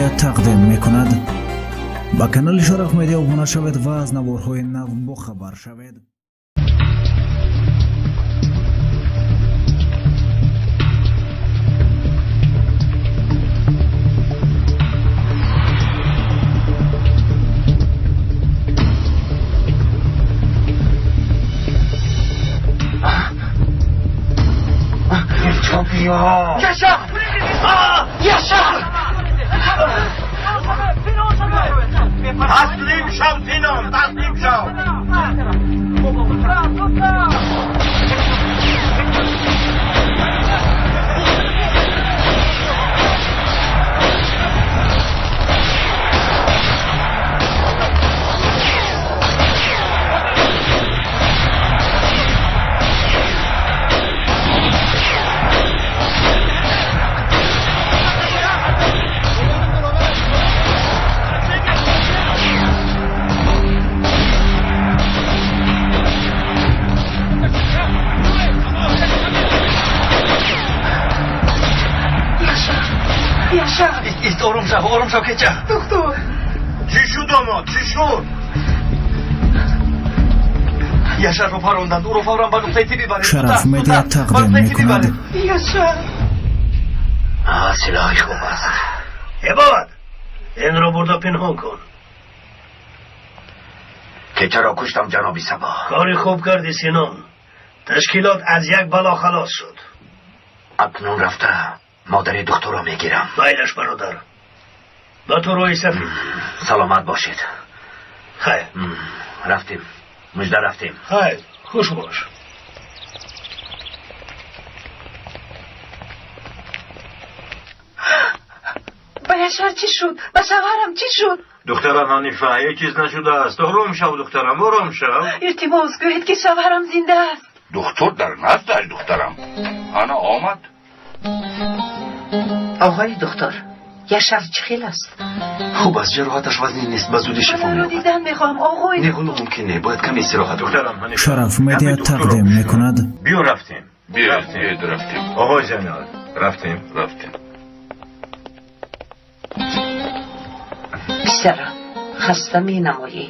Медиа тақдим мекунад. Ба канали Шараф Медиа обуна шавед ва аз наворҳои нав бохабар шавед. Yaşar! Yaşar! Таслим шав, Синон, таслим шав! Ист, ором шав, ором шав, кеча. Доктор! Чӣ шуд, домод, чӣ шуд? Яшарро паронданд, ӯро фавран ба нуқтаи тиббӣ баред. Шараф Медиа тақдим мекунад. Яшар! Силоҳи хуб аст. Ибод, инро бурда пинҳон кун. Кечаро куштам, ҷаноби Сабо. Кори хуб кардӣ, Синон. Ташкилот аз як бало халос шуд. Акнун рафта модари духтурро мегирам. Майлаш, бародар. Ба ту роҳи сафед. Саломат бошед. Хайр. Рафтем. Мужда рафтем. Хайр, хуш бош. Ба Яшар чӣ шуд? Ба шавҳарам чӣ шуд? Духтарам Ҳанифа, ҳеҷ чиз нашудааст. Ором шав, духтарам, ором шав. Илтимос, гӯед, ки шавҳарам зинда аст. Духтур дар наздаш, духтарам. Ана омад. Оғои доктор, Яшар чӣ хел аст? Хуб аст, ҷароҳаташ вазнин нест, ба зудӣ шифо Маро меёбад. дидан мехоҳам, оғои. Не, ҳоло мумкин не, бояд каме истироҳат кунад. Духтарам Ҳанифа. Шараф Медиа тақдим мекунад. Биё рафтем. Биёед, биёед, рафтем. Оғои Зайнал, рафтем. Рафтем. Писарам, хаста менамоӣ.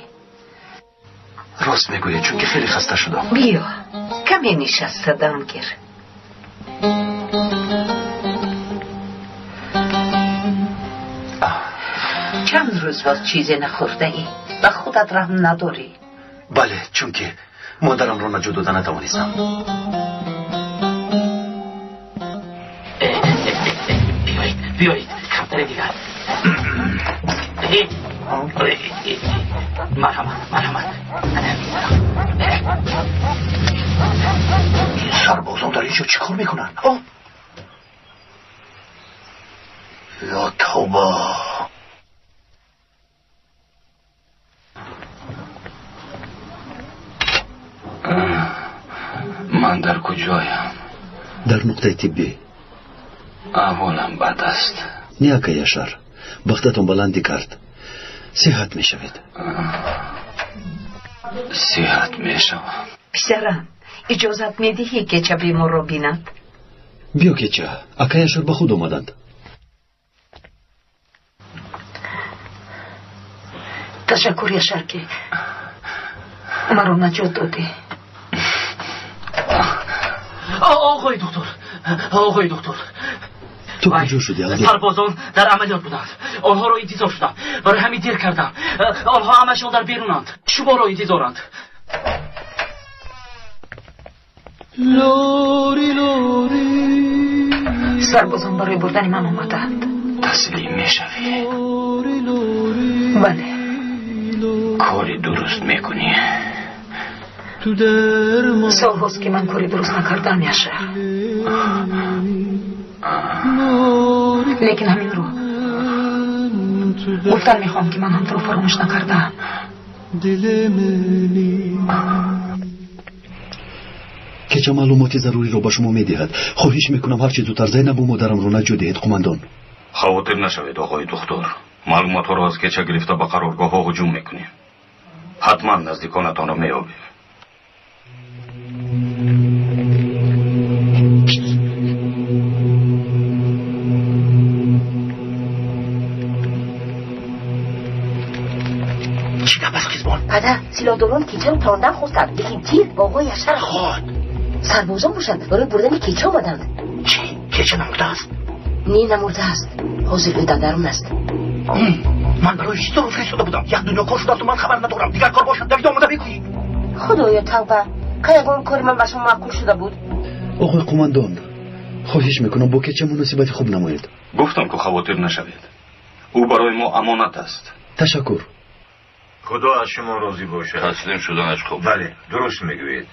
Рост мегӯяд, чунки хеле хаста шудам. Биё, каме нишаста дам гир. Чанд рӯз боз чизе нахӯрдаӣ, ба худат раҳм надорӣ. Бале, чунки модарамро наҷот дода натавонистам. Биёед, биёед, камтаре дигар. Марҳамат, марҳамат. Ин сарбозон дар инҷо чӣ кор мекунанд? Ё тавба! Ман дар куҷоям? Дар нуқтаи тиббӣ. Аҳволам бад аст. Не, ака Яшар, бахтатон баландӣ кард. Сиҳат мешавед. Сиҳат мешавам. Писарам, иҷозат медиҳӣ, кеча беморро бинад? Биё, кеча, ака Яшар ба худ омаданд. Ташаккур, Яшар, ки маро наҷот додӣ. Оғои доктор, оғои доктор. Ту куҷо шудӣ, Алдо? Сарбозон дар амалиёт буданд. Онҳоро интизор шудам. Барои ҳамин дер кардам. Онҳо ҳамашон дар берунанд. Шуморо интизоранд. Сарбозон барои бурдани ман омадаанд. Таслим мешавӣ? Бале. Кори дуруст мекунӣ. Солҳост, ки ман кори дуруст накардам, Яшар. Лекин ҳаминро гуфтан мехоҳам, ки ман ҳам туро фаромӯш накардаам. Кеча маълумоти заруриро ба шумо медиҳад. Хоҳиш мекунам, ҳарчи зудтар Зайнабу модарамро наҷот диҳед, қумандон. Хавотир нашавед, оғои духтур. Маълумотҳоро аз кеча гирифта ба қароргоҳҳо ҳуҷум мекунем. Ҳатман наздиконатонро меёбем. Силоҳдорон кечаро тарондан хостанд, лекин тир ба оғои Яшар ход. Сарбозон бошанд, барои бурдани кеча омаданд. Чӣ? Кеча намурдааст? Не, намурдааст. Ҳозир ӯ дар дарун аст. Ман барои чӣ туро фиристода будам? Як дунё кор шудааст, ман хабар надорам. Дигар кор бошад, давида омада бигӯӣ. Худоё, тавба! Кай ягон кори ман ба шумо маъқул шуда буд? Оғои қумандон, хоҳиш мекунам, бо кеча муносибати хуб намоед. Гуфтам ку, хавотир нашавед, ӯ барои мо амонат аст. Ташаккур. Худо аз шумо розӣ бошад. Таслим шуданаш хуб. Бале, дуруст мегӯед.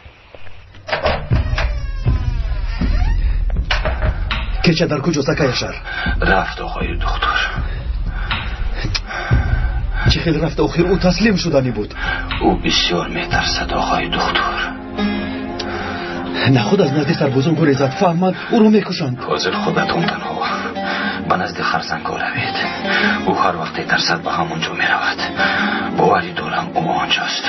Кеча дар куҷост, ака Яшар? Рафт, оғои духтур. Чӣ хел рафт? Охир ӯ таслим шуданӣ буд. Ӯ бисёр метарсад, оғои духтур. Нахуд аз назди сарбозон гурезад, фаҳманд, ӯро мекушанд. Ҳозир худатон танҳо ба назди харсангҳо равед. Ӯ ҳар вақте тарсад, ба ҳамон ҷо меравад. Боварӣ дорам, ӯ онҷост.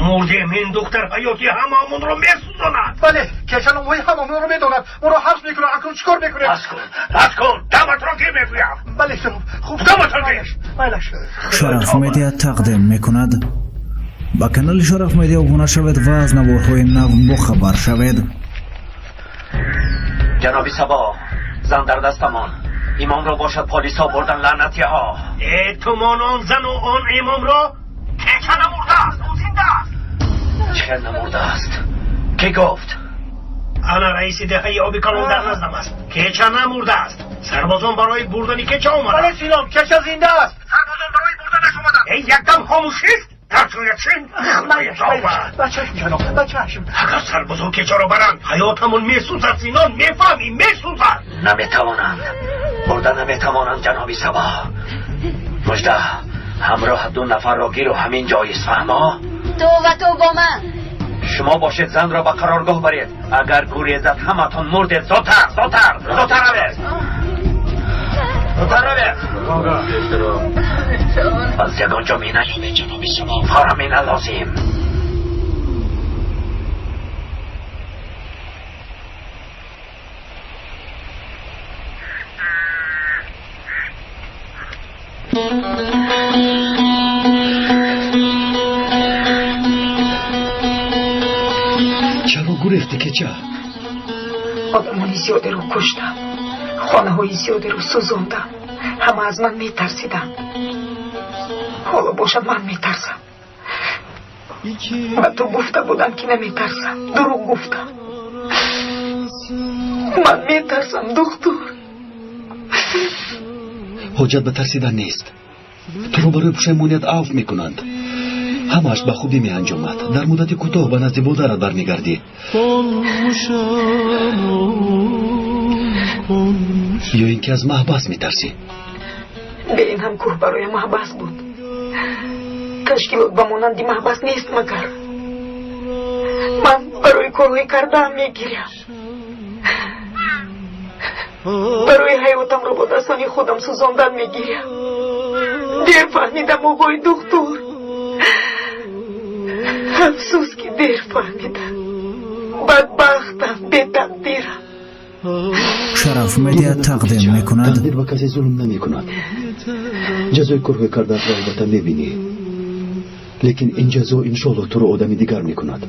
Мурдем, ин духтар ҳаёти ҳамаамонро месӯзонад. Бале, кеша номҳои ҳамаамонро медонад, моро ҳабс мекунад. Акнун чӣ кор мекунем? Бас кун, бас кун, даматро гир, мегӯям. Бале, ҷаноб, хуб. Даматро гир. Майлаш. Шараф Медиа тақдим мекунад. Ба канали Шараф Медиа обуна шавед ва аз наворҳои нав бохабар шавед. Ҷаноби Сабо, зан дар дастамон, имомро бошад полисҳо бурдан, лаънатиҳо. Э, тумон он зану он имомро! Кеча намурдааст, ӯ зинда аст. Чӣ хел намурдааст? Кӣ гуфт? Ана раиси деҳаи оби калон дар наздам аст. Кеча намурдааст, сарбозон барои бурдани кеча омаданд. Бале, Синон, кеча зинда аст. Сарбозон барои бурданаш омаданд. Эй, якдам хомӯшист дар ҷоят шин. Ба чашм, ҷаноб, ба чашм. Агар сарбозон кечаро баранд, ҳаётамон месӯзад, Синон, мефаҳмӣ? Месӯзад. Наметавонанд бурда, наметавонанд, ҷаноби Сабо. Мужда, ҳамроҳ ду нафарро гиру ҳамин ҷоист, фаҳмо? Ту ва ту бо ман. Шумо бошед, занро ба қароргоҳ баред. Агар гурезад, ҳаматон мурдед. Зудтар, зудтар, зудтар равед, зудтар равед. Аз ягон ҷо менаёбед, ҷаноби Сабо, фара мена лозим. Чаро гурехтӣ, кеча? Одамони зиёдеро куштам, хонаҳои зиёдеро сӯзондам. Ҳама аз ман метарсиданд. Ҳоло бошад, ман метарсам. Ба ту гуфта будам, ки наметарсам. Дурӯғ гуфтам. Ман метарсам, духтур. Ҳоҷат ба тарсидан нест. Туро барои пушаймоният афв мекунанд. Ҳамааш ба хубӣ меанҷомад. Дар муддати кӯтоҳ ба назди модарат бармегардӣ. Ё ин ки аз маҳбас метарсӣ? Бе ин ҳам кӯҳ барои маҳбас буд. Ташкилот ба монанди маҳбас нест магар? Ман барои корҳои кардаам мегирям. Барои ҳаётамро бо дастони худам сӯзондан мегирям. Дер фаҳмидам, оғои духтур. Афсӯс, ки дер фаҳмидам. Бадбахтам, бетақдирам. Шараф Медиа тақдим мекунад. Тақдир ба касе зулм намекунад. Ҷазои корҳои кардаатро албатта мебинӣ, лекин ин ҷазо иншоалло туро одами дигар мекунад.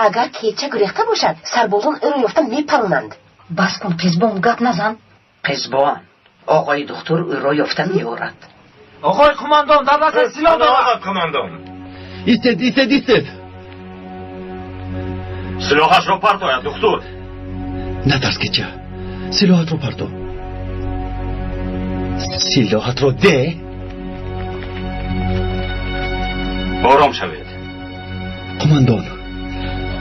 Агар кеча гурехта бошад, сарбозон ӯро ёфта мепаронанд. Бас кун, қизбон, гап назан. Қизбон, оғои духтур ӯро ёфта меорад. Оғои қумондон, дар дасташ силоҳ дорад. Қумондон. Истед, истед, истед! Силоҳашро партояд, духтур. Натарс, кеча, силоҳатро парто, силоҳатро де. Ором шавед. Қумандон,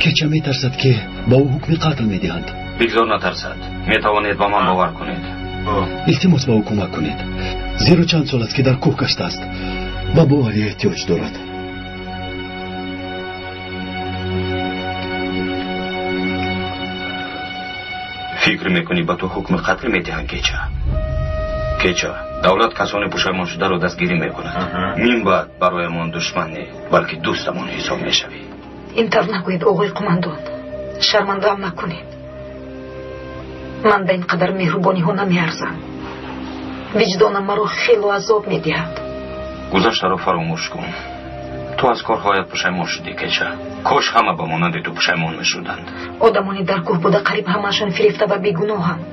кеча метарсад, ки ба ӯ ҳукми қатл медиҳанд. Бигзор натарсад, метавонед ба ман бовар кунед. Илтимос, ба ӯ кӯмак кунед, зеро чанд сол аст, ки дар кӯҳ гаштааст, ба боварӣ эҳтиёҷ дорад. Фикр мекунӣ ба ту ҳукми қатл медиҳанд, Кеча? Кеча, давлат касони пушаймоншударо дастгирӣ мекунад. Мин баъд бароямон душман не, балки дӯстамон ҳисоб мешавӣ. Ин тавр нагӯед, оғои қумандон, шармандаам накунед. Ман ба ин қадар меҳрубониҳо намеарзам. Виҷдонам маро хело азоб медиҳад. Гузаштаро фаромӯш кун. Ту аз корҳоят пушаймон шудӣ, Кеча. Кош ҳама ба монанди ту пушаймон мешуданд. Одамони дар кӯҳ буда қариб ҳамаашон фирефта ва бегуноҳанд.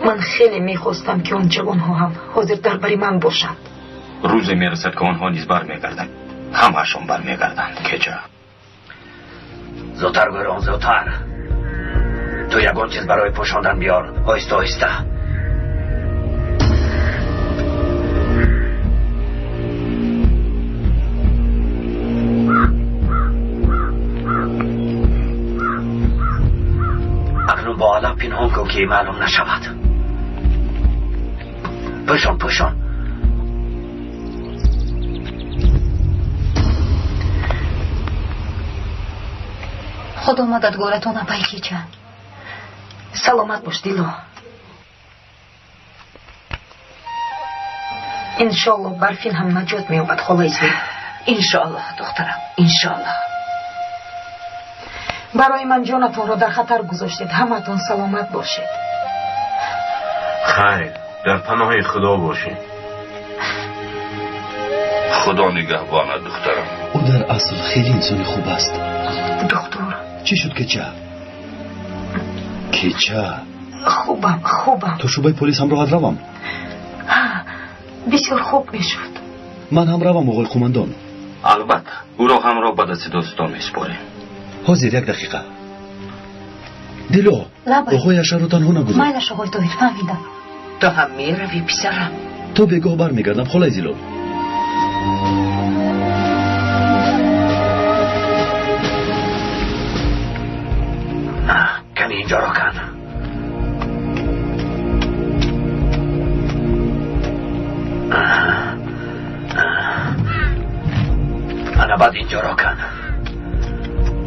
Ман хеле мехостам, ки он ҷавонҳо ҳам ҳозир дар бари ман бошанд. Рӯзе мерасад, ки онҳо низ бармегарданд. Ҳамаашон бармегарданд, Кеча. Зудтар, гӯрон, зудтар. Ту ягон чиз барои пӯшондан биёр. Оҳиста, оҳиста. Акнун бо алаф пинҳон кун, ки маълум нашавад. Пӯшон, пӯшон. Худо мададгоратон, апай Кеча. Саломат бош, Дило. Иншоалло Барфин ҳам наҷот меёбад, холаи Зулф. Иншоаллоҳ, духтарам, иншоаллоҳ. Барои ман ҷонатонро дар хатар гузоштед. Ҳамаатон саломат бошед. Хайр, дар паноҳи Худо бошед. Худо нигаҳбонад, духтарам. Ӯ дар асл хеле инсони хуб аст. Духтур. Чӣ шуд, Кеча? Кеча. Хубам, хубам. То шӯъбаи полис ҳамроҳат равам? Бисёр хуб мешуд. Ман ҳам равам, оғои қумандон. Албатта, ӯро ҳамроҳ ба дасти дӯстон месупорем. Ҳозир, як дақиқа. Дило, оғои Ашарро танҳо нагузор. Майлаш, оғои Тоҳир, фаҳмидам. Ту ҳам меравӣ, писарам? То бегоҳ бармегардам, холаи Зилол. Кани инҷоро кан. Ана баъд инҷоро кан.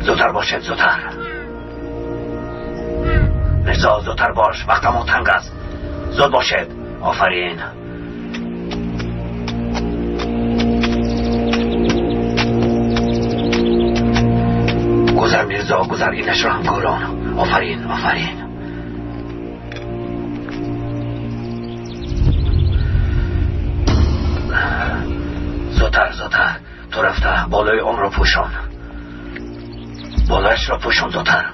Зудтар бошед, зудтар. Мирзо, зудтар бош, вақтамон танг аст. Зуд бошед. Офарин. Гузар, Мирзо, гузар, инашро ҳам гӯрон. Офарин, офарин. Зудтар, зудтар. Ту рафта болои онро пӯшон. Болояшро пӯшон, зудтар.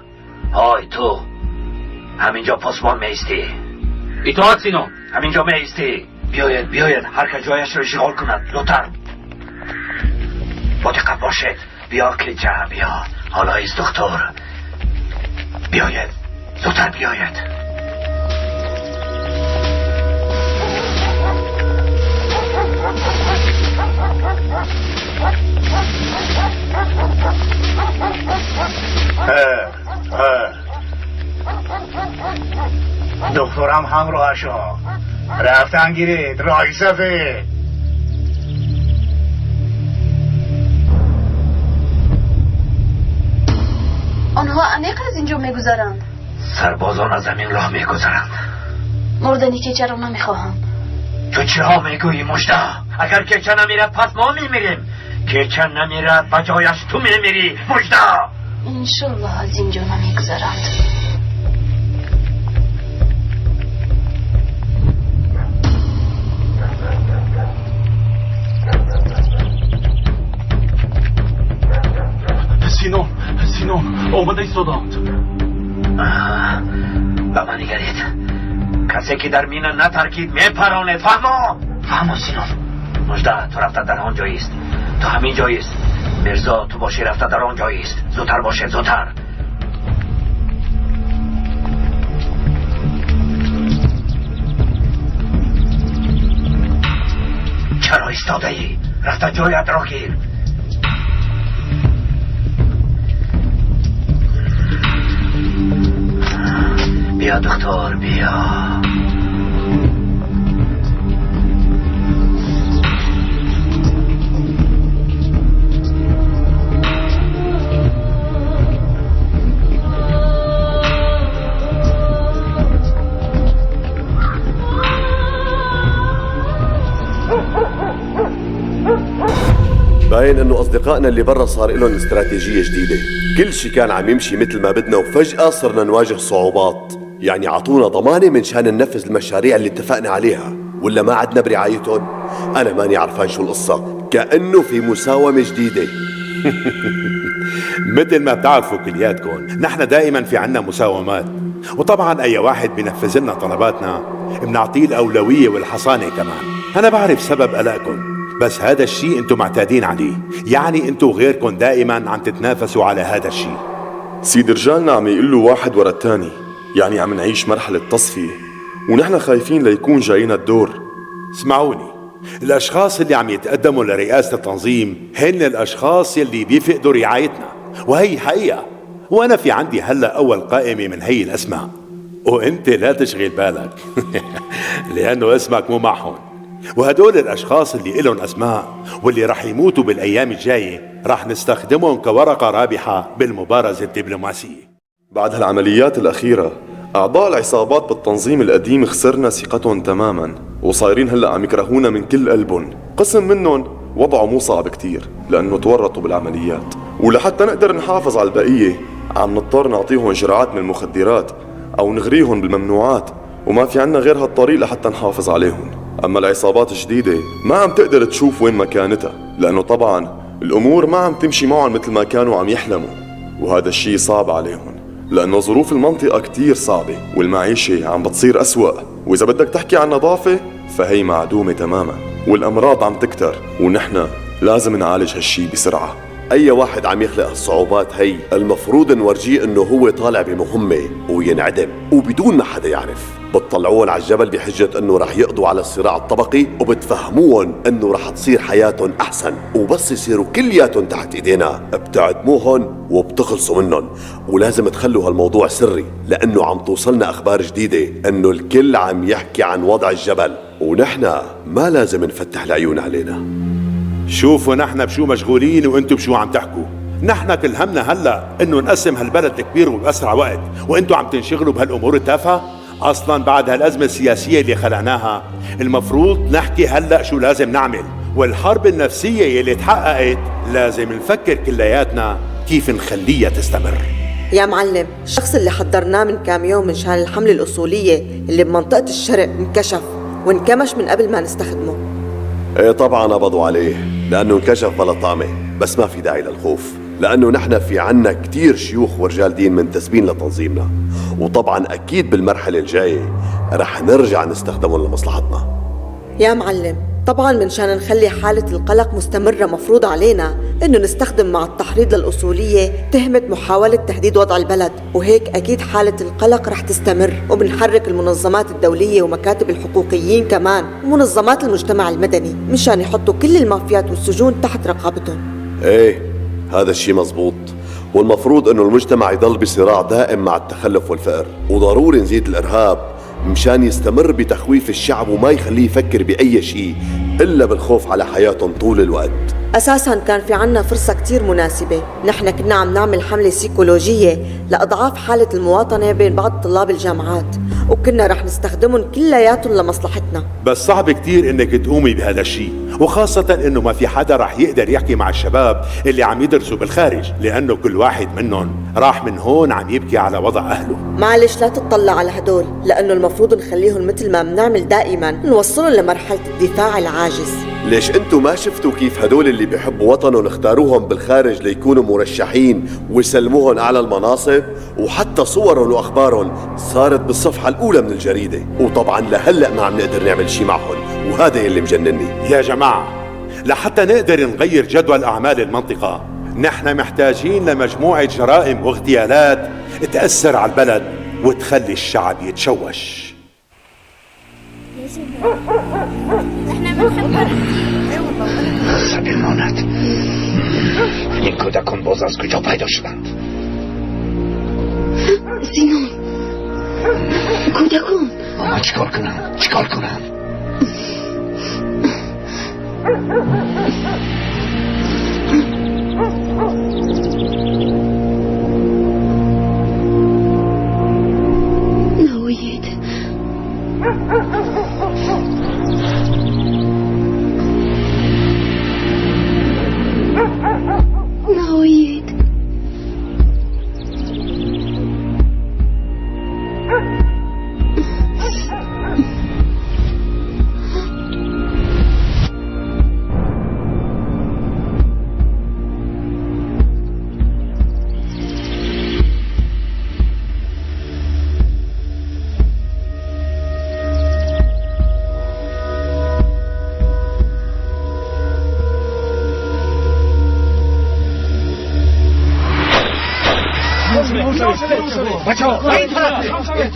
Ҳой, ту ҳаминҷо посбон меистӣ. Итоат, Сино. Ҳаминҷо меистӣ. Биёед, биёед, ҳар кас ҷояшро ишғол кунад. Зудтар. Бо диққат бошед. Биё, Кеча, биё. Ҳоло ист, духтур. Биёед, зудтар биёед. Духтурам ҳамроҳашо. Рафтан гиред, роҳи сафед. Онҳо аниқ аз инҷо мегузаранд. Сарбозон аз ҳамин роҳ мегузаранд. Мурдани Кечаро намехоҳам. Ту чиҳо мегӯӣ, Мужда? Агар Кеча намирад, пас мо мемирем. Кеча намирад, ба ҷояш ту мемирӣ, Мужда. Иншоаллоҳ аз инҷо намегузаранд. Синон, Синон, омада истодаанд. Ба ман нигаред. Касе ки дар мина натаркид, мепаронед. Фаҳмо? Фаҳмо, Синон. Мужда, ту рафта дар он ҷоист. Ту ҳамин ҷоист. Мирзо, ту бошӣ рафта дар он ҷоист. Зудтар бошед, зудтар. Чаро истодаӣ? Рафта ҷоятро гир. Биё, духтур, биё. مبين انه اصدقائنا اللي برا صار لهم استراتيجية جديدة. كل شيء كان عم يمشي مثل ما بدنا، وفجأة صرنا نواجه صعوبات. يعني عطونا ضمانة من شان ننفذ المشاريع اللي اتفقنا عليها، ولا ما عدنا برعايتهم؟ انا ماني عرفان شو القصة، كأنه في مساومة جديدة. مثل ما بتعرفوا كلياتكم، نحن دائما في عنا مساومات، وطبعا اي واحد بينفذ لنا طلباتنا بنعطيه الأولوية والحصانة كمان. أنا بعرف سبب قلقكم، بس هذا الشيء أنتم معتادين عليه، يعني أنتم وغيركم دائما عم تتنافسوا على هذا الشيء. سيد رجالنا عم يقلوا واحد ورا الثاني، يعني عم نعيش مرحلة تصفية، ونحن خايفين ليكون جاينا الدور. اسمعوني، الأشخاص اللي عم يتقدموا لرئاسة التنظيم هن الأشخاص اللي بيفقدوا رعايتنا، وهي حقيقة. وأنا في عندي هلأ أول قائمة من هي الأسماء، وانت لا تشغل بالك لانه اسمك مو معهم. وهدول الاشخاص اللي إلهم اسماء واللي رح يموتوا بالايام الجايه رح نستخدمهم كورقه رابحه بالمبارزه الدبلوماسيه. بعد هالعمليات الاخيره اعضاء العصابات بالتنظيم القديم خسرنا ثقتهم تماما، وصايرين هلا عم يكرهونا من كل قلبهم. قسم منهم وضعه مو صعب كتير لانه تورطوا بالعمليات، ولحتى نقدر نحافظ على البقيه عم نضطر نعطيهم جرعات من المخدرات أو نغريهم بالممنوعات، وما في عنا غير هالطريق لحتى نحافظ عليهم. أما العصابات الجديدة ما عم تقدر تشوف وين مكانتها، لأنه طبعا الأمور ما عم تمشي معهم مثل ما كانوا عم يحلموا، وهذا الشيء صعب عليهم لأنه ظروف المنطقة كتير صعبة والمعيشة عم بتصير أسوأ. وإذا بدك تحكي عن نظافة فهي معدومة تماما، والأمراض عم تكتر، ونحن لازم نعالج هالشي بسرعة. أي واحد عم يخلق هالصعوبات هي المفروض نورجيه إنه هو طالع بمهمة وينعدم وبدون ما حدا يعرف. بتطلعوهم على الجبل بحجة إنه رح يقضوا على الصراع الطبقي، وبتفهموهم إنه رح تصير حياتهم أحسن، وبس يصيروا كلياتهم تحت إيدينا بتعدموهم وبتخلصوا منهم. ولازم تخلوا هالموضوع سري، لأنه عم توصلنا أخبار جديدة إنه الكل عم يحكي عن وضع الجبل، ونحن ما لازم نفتح العيون علينا. شوفوا نحن بشو مشغولين وانتم بشو عم تحكوا. نحن كل همنا هلا انه نقسم هالبلد الكبير وباسرع وقت، وانتم عم تنشغلوا بهالامور التافهه. اصلا بعد هالازمه السياسيه اللي خلقناها المفروض نحكي هلا شو لازم نعمل، والحرب النفسيه اللي تحققت لازم نفكر كلياتنا كيف نخليها تستمر. يا معلم، الشخص اللي حضرناه من كام يوم من شان الحملة الأصولية اللي بمنطقة الشرق انكشف وانكمش من قبل ما نستخدمه. ايه طبعا قبضوا عليه لانه انكشف بلا طعمه، بس ما في داعي للخوف لانه نحن في عنا كتير شيوخ ورجال دين منتسبين لتنظيمنا، وطبعا اكيد بالمرحله الجايه رح نرجع نستخدمهم لمصلحتنا. يا معلم، طبعا من شان نخلي حالة القلق مستمرة مفروض علينا انه نستخدم مع التحريض للأصولية تهمة محاولة تهديد وضع البلد، وهيك اكيد حالة القلق رح تستمر. وبنحرك المنظمات الدولية ومكاتب الحقوقيين كمان ومنظمات المجتمع المدني مشان يحطوا كل المافيات والسجون تحت رقابتهم. ايه هذا الشيء مزبوط، والمفروض انه المجتمع يضل بصراع دائم مع التخلف والفقر، وضروري نزيد الارهاب مشان يستمر بتخويف الشعب وما يخليه يفكر بأي شيء إلا بالخوف على حياتهم طول الوقت. أساساً كان في عنا فرصة كتير مناسبة، نحن كنا عم نعمل حملة سيكولوجية لأضعاف حالة المواطنة بين بعض طلاب الجامعات، وكنا رح نستخدمهم كلياتهم لمصلحتنا. بس صعب كتير إنك تقومي بهذا الشيء، وخاصة إنه ما في حدا رح يقدر يحكي مع الشباب اللي عم يدرسوا بالخارج، لأنه كل واحد منهم راح من هون عم يبكي على وضع أهله. معلش لا تطلع على هدول، لأنه المفروض نخليهم مثل ما بنعمل دائما، نوصلهم لمرحلة الدفاع العاجز. ليش انتو ما شفتوا كيف هدول اللي بيحبوا وطنهم اختاروهم بالخارج ليكونوا مرشحين ويسلموهم أعلى المناصب، وحتى صورهم وأخبارهم صارت بالصفحة الأولى من الجريدة، وطبعا لهلأ ما عم نقدر نعمل شي معهم، وهذا اللي مجنني. يا جماعة، لحتى نقدر نغير جدول أعمال المنطقة نحن محتاجين لمجموعة جرائم واغتيالات تأثر على البلد وتخلي الشعب يتشوش. این کودکان باز از کجا پیدا شدند؟ سینون، کودکان. من چیکار کنم؟ چیکار کنم؟ نوید. бачаҳо, ба ин тараф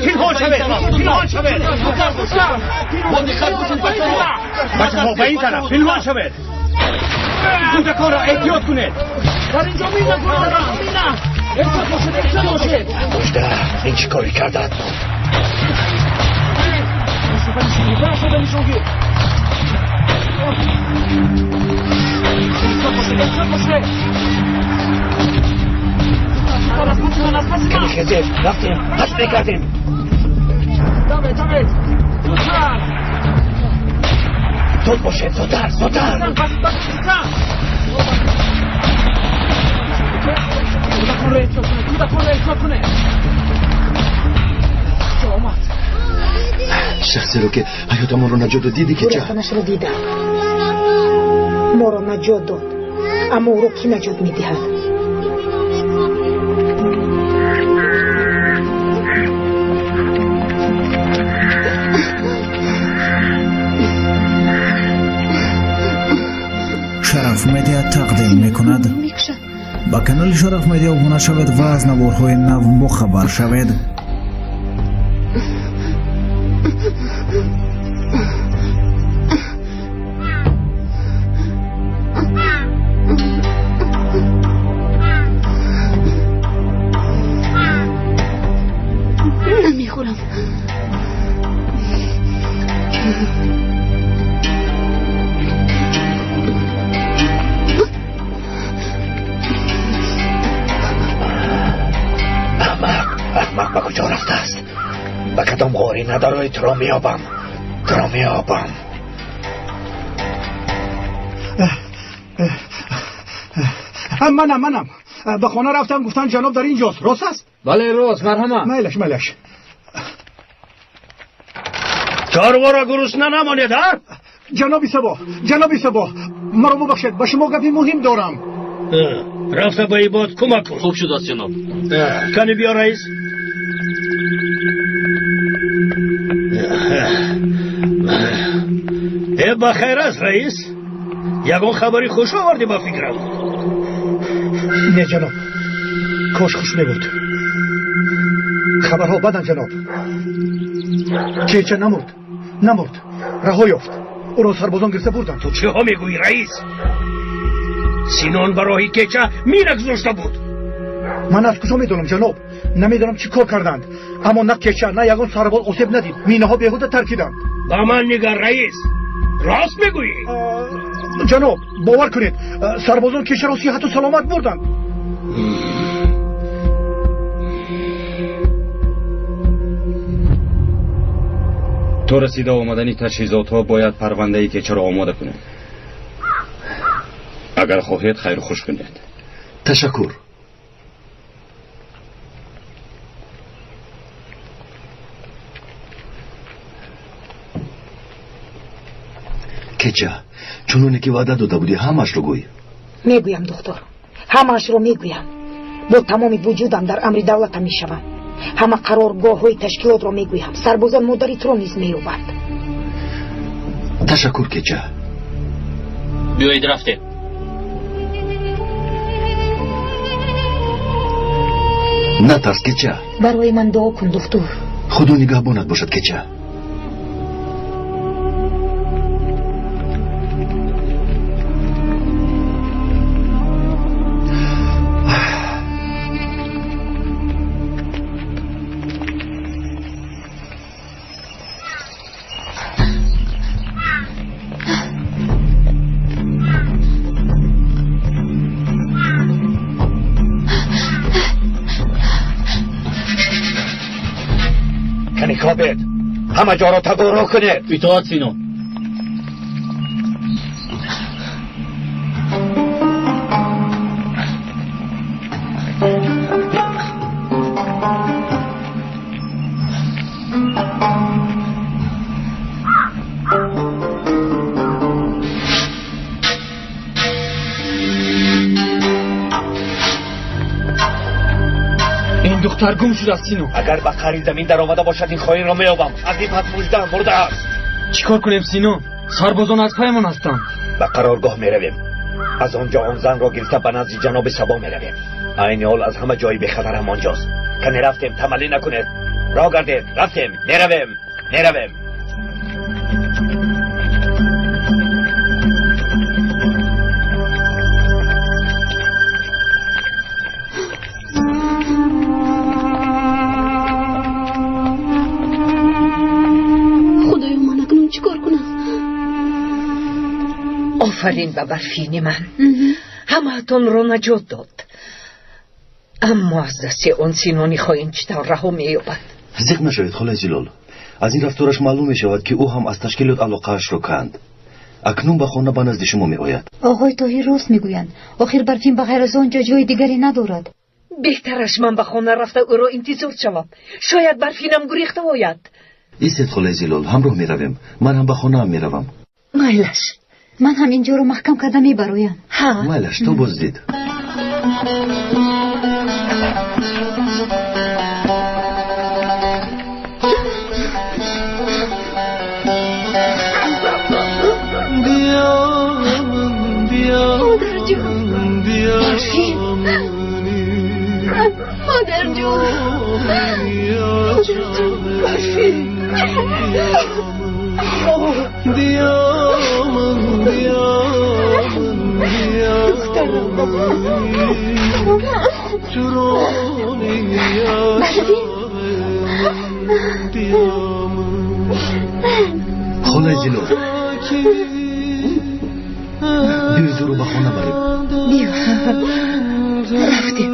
пинҳон шавед, пинҳон шавед. Бо диққат бошед, бачаҳо. Бачаҳо, ба ин тараф пинҳон шавед. Кӯдаконро эҳтиёт кунед. Дар инҷо мина гузорам, мина. Эҳтиёт бошед, эҳтиёт бошед. Мужда, ин чӣ корӣ кардад? Нишонгир. Эҳтиёт бошед, эҳтиёт бошед. Кани хезед, рафтем, пас мегардем. Давед, давед. Зудтар. Зуд бошед, зудтар, зудтар. Кӯдаконро эҳтиёт кунед, кӯдаконро эҳтиёт кунед. Омад. Шахсеро ки ҳаётамонро наҷот дод, дидӣ, Кеча? Рафтанашро дидам. Моро наҷот дод, аммо ӯро кӣ наҷот медиҳад? Шараф Медиа тақдим мекунад. Ба канали Шараф Медиа обуна шавед ва аз наворҳои нав бохабар шавед. Намехӯрам. Аҳмақ, аҳмақ, ба куҷо рафтааст? Ба кадом ғорӣ надарои? Туро меёбам, туро меёбам. Манам, манам. Ба хона рафтам, гуфтанд ҷаноб дар ин ҷост. Рост аст? Бале, рост. Марҳамат. Майлаш, майлаш. Чорворо гурусна намонед, а? Ҷаноби Сабо, ҷаноби Сабо, маро бубахшед, ба шумо гапи муҳим дорам. Рафта ба Ибод кӯмак кун. Хуб шудааст, ҷаноб. Кани биё, раис. Э, ба хайр аст, раис? Ягон хабари хуш овардӣ, ба фикрам. Не, ҷаноб, кош хуш мебуд. Хабарҳо баданд, ҷаноб. Кеча намурд, намурд, раҳо ёфт. Ӯро сарбозон гирифта бурданд. Ту чиҳо мегӯӣ, раис? Синон ба роҳи Кеча мина гузошта буд. Ман аз куҷо медонам, ҷаноб? Намедонам чӣ кор карданд, аммо на Кеча, на ягон сарбоз осеб надид. Минаҳо беҳуда таркиданд. Ба ман нигар, раис, рост мегӯӣ? Ҷаноб, бовар кунед, сарбозон Кечаро сиҳату саломат бурданд. То расида омадани таҷҳизотҳо бояд парвандаи Кечаро омода кунед. Агар хоҳед, хайру хуш кунед. Ташаккур. Кеча, чуноне ки ваъда дода будӣ, ҳамаашро гӯй. Мегӯям, духтур, ҳамаашро мегӯям. Бо тамоми вуҷудам дар амри давлатам мешавам. Ҳама қароргоҳҳои ташкилотро мегӯям. Сарбозон модари туро низ меёбанд. Ташаккур, Кеча. Биёед, рафтем. Натарс, Кеча. Барои ман дуо кун, духтур. Худо нигаҳбонат бошад, Кеча. Кани хобед, ҳама ҷоро тагурӯ кунед. Итоат, Синон. Ин духтар гум шудааст, Сино. Агар ба қари замин даромада бошад, ин хоинро меёбам. Аз ин пас Мужда мурдааст. Чӣ кор кунем, Сино? Сарбозон аз паймон ҳастанд. Ба қароргоҳ меравем. Аз он ҷо он занро гирифта ба назди ҷаноби Сабо меравем. Айни ҳол аз ҳама ҷои бехатар ҳамонҷост. Кане рафтем, тамаллӣ накунед. Роҳ гардед, рафтем, меравем, меравем. Худоё, ман акнун чӣ кор кунам? Офарин ба Барфини ман, ҳамаатонро наҷот дод. Аммо аз дасти он Синони хоин чӣ тавр раҳо меёбад? Зиқ нашавед, холаи Зилол. Аз ин рафтораш маълум мешавад, ки ӯ ҳам аз ташкилот алоқаашро канд. Акнун ба хона ба назди шумо меояд. Оғои Тоҳир рост мегӯянд. Охир Барфин ба ғайр аз он ҷо ҷои дигаре надорад. Беҳтараш ман ба хона рафта ӯро интизор шавам. Шояд Барфинам гурехта ояд. Истед, холаи Зилол, ҳамроҳ меравем. Ман ҳам ба хонаам меравам. Майлаш. Ман ҳам инҷоро маҳкам карда мебароям. Ҳа. Майлаш, то боздид. Модарҷон, модарҷон, модарҷон, Барфин. Холаи Зилол, биёед ӯро ба хона барем. Биё, рафтем.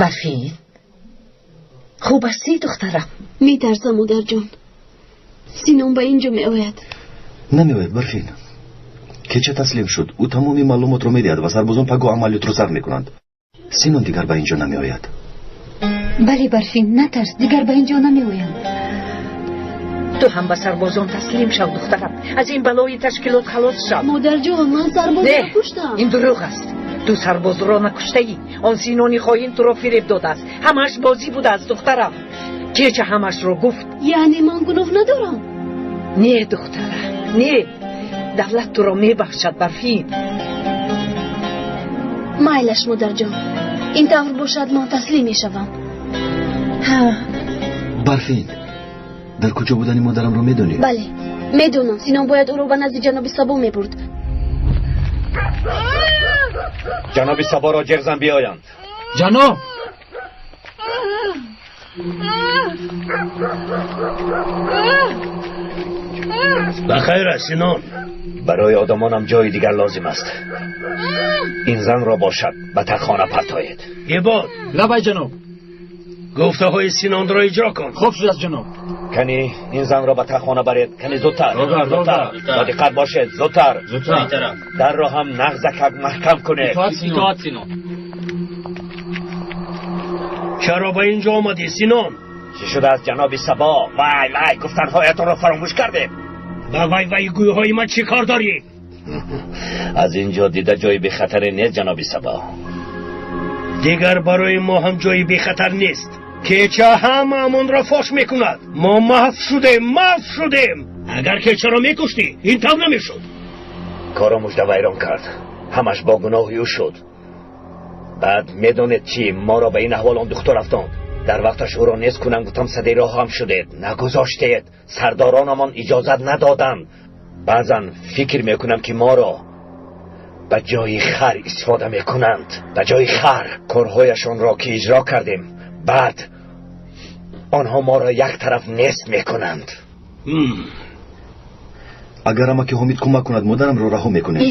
Барфин, хуб ҳастӣ, духтарам? Метарсам, модарҷон, Синон ба ин ҷо меояд. Намеояд, Барфин. Кеча таслим шуд. Ӯ тамоми маълумотро медиҳад ва сарбозон пагоҳ амалиётро сар мекунанд. Синон дигар ба ин ҷо намеояд. Бале, Барфин, натарс, дигар ба ин ҷо намеоянд. Ту ҳам ба сарбозон таслим шав, духтарам. Аз ин балои ташкилот халос шав. Модарҷон, ман сарбозро куштам. Ин дурӯғ аст. Ту сарбозро накуштаӣ. Он Синони хоин туро фиреб додааст. Ҳамааш бозӣ будааст, духтарам. Кеча ҳамашро гуфт. Яъне ман гуноҳ надорам? Не, духтарам, не. Давлат туро мебахшад, Барфин. Майлаш, модарҷон, ин тавр бошад, ман таслим мешавам. Барфин, дар куҷо будани модарамро медонӣ? Бале, медонам. Синон бояд ӯро ба назди ҷаноби Сабо мебурд. Ҷаноби Саборо ҷеғ зан биёянд. Ҷаноб! Ба хайр аст, Синон. Барои одамонам ҷои дигар лозим аст. Ин занро бошад ба таххона партоед. Ибод. Лабай, ҷаноб. Гуфтаҳои Синонро иҷро кун. Хуб шудааст, ҷаноб. Кани ин занро ба таххона баред. Кани зудтар, зудтар, бо диққат бошед, зудтар. Дарро ҳам нағзакак маҳкам кунед. Итоат, Синон. Чаро ба ин ҷо омадӣ, Синон? Чӣ шудааст, ҷаноби Сабо? Вай вай, гуфтанҳоятонро фаромӯш кардед. Ба вай вай гӯйҳои ман чӣ кор дорӣ? Аз ин ҷо дида ҷои бехатаре нест, ҷаноби Сабо. Дигар барои мо ҳам ҷои бехатар нест. Кеча ҳамаамонро фош мекунад. Мо маҳв шудем, маҳв шудем. Агар Кечаро мекуштӣ, ин тавр намешуд. Корро мужда вайрон кард. Ҳамаш бо гуноҳи ӯ шуд. Баъд медонед чӣ моро ба ин аҳвол он духтур афтонд? Дар вақташ ӯро нест кунам гуфтам, сади роҳ ҳам шудед. Нагузоштед. Сардоронамон иҷозат надоданд. Баъзан фикр мекунам, ки моро ба ҷои хар истифода мекунанд. Ба ҷои хар. Корҳояшонро ки иҷро кардем, баъд онҳо моро як тараф нест мекунанд. Агар амаки Ҳомид кӯмак кунад, модарамро раҳо мекунем.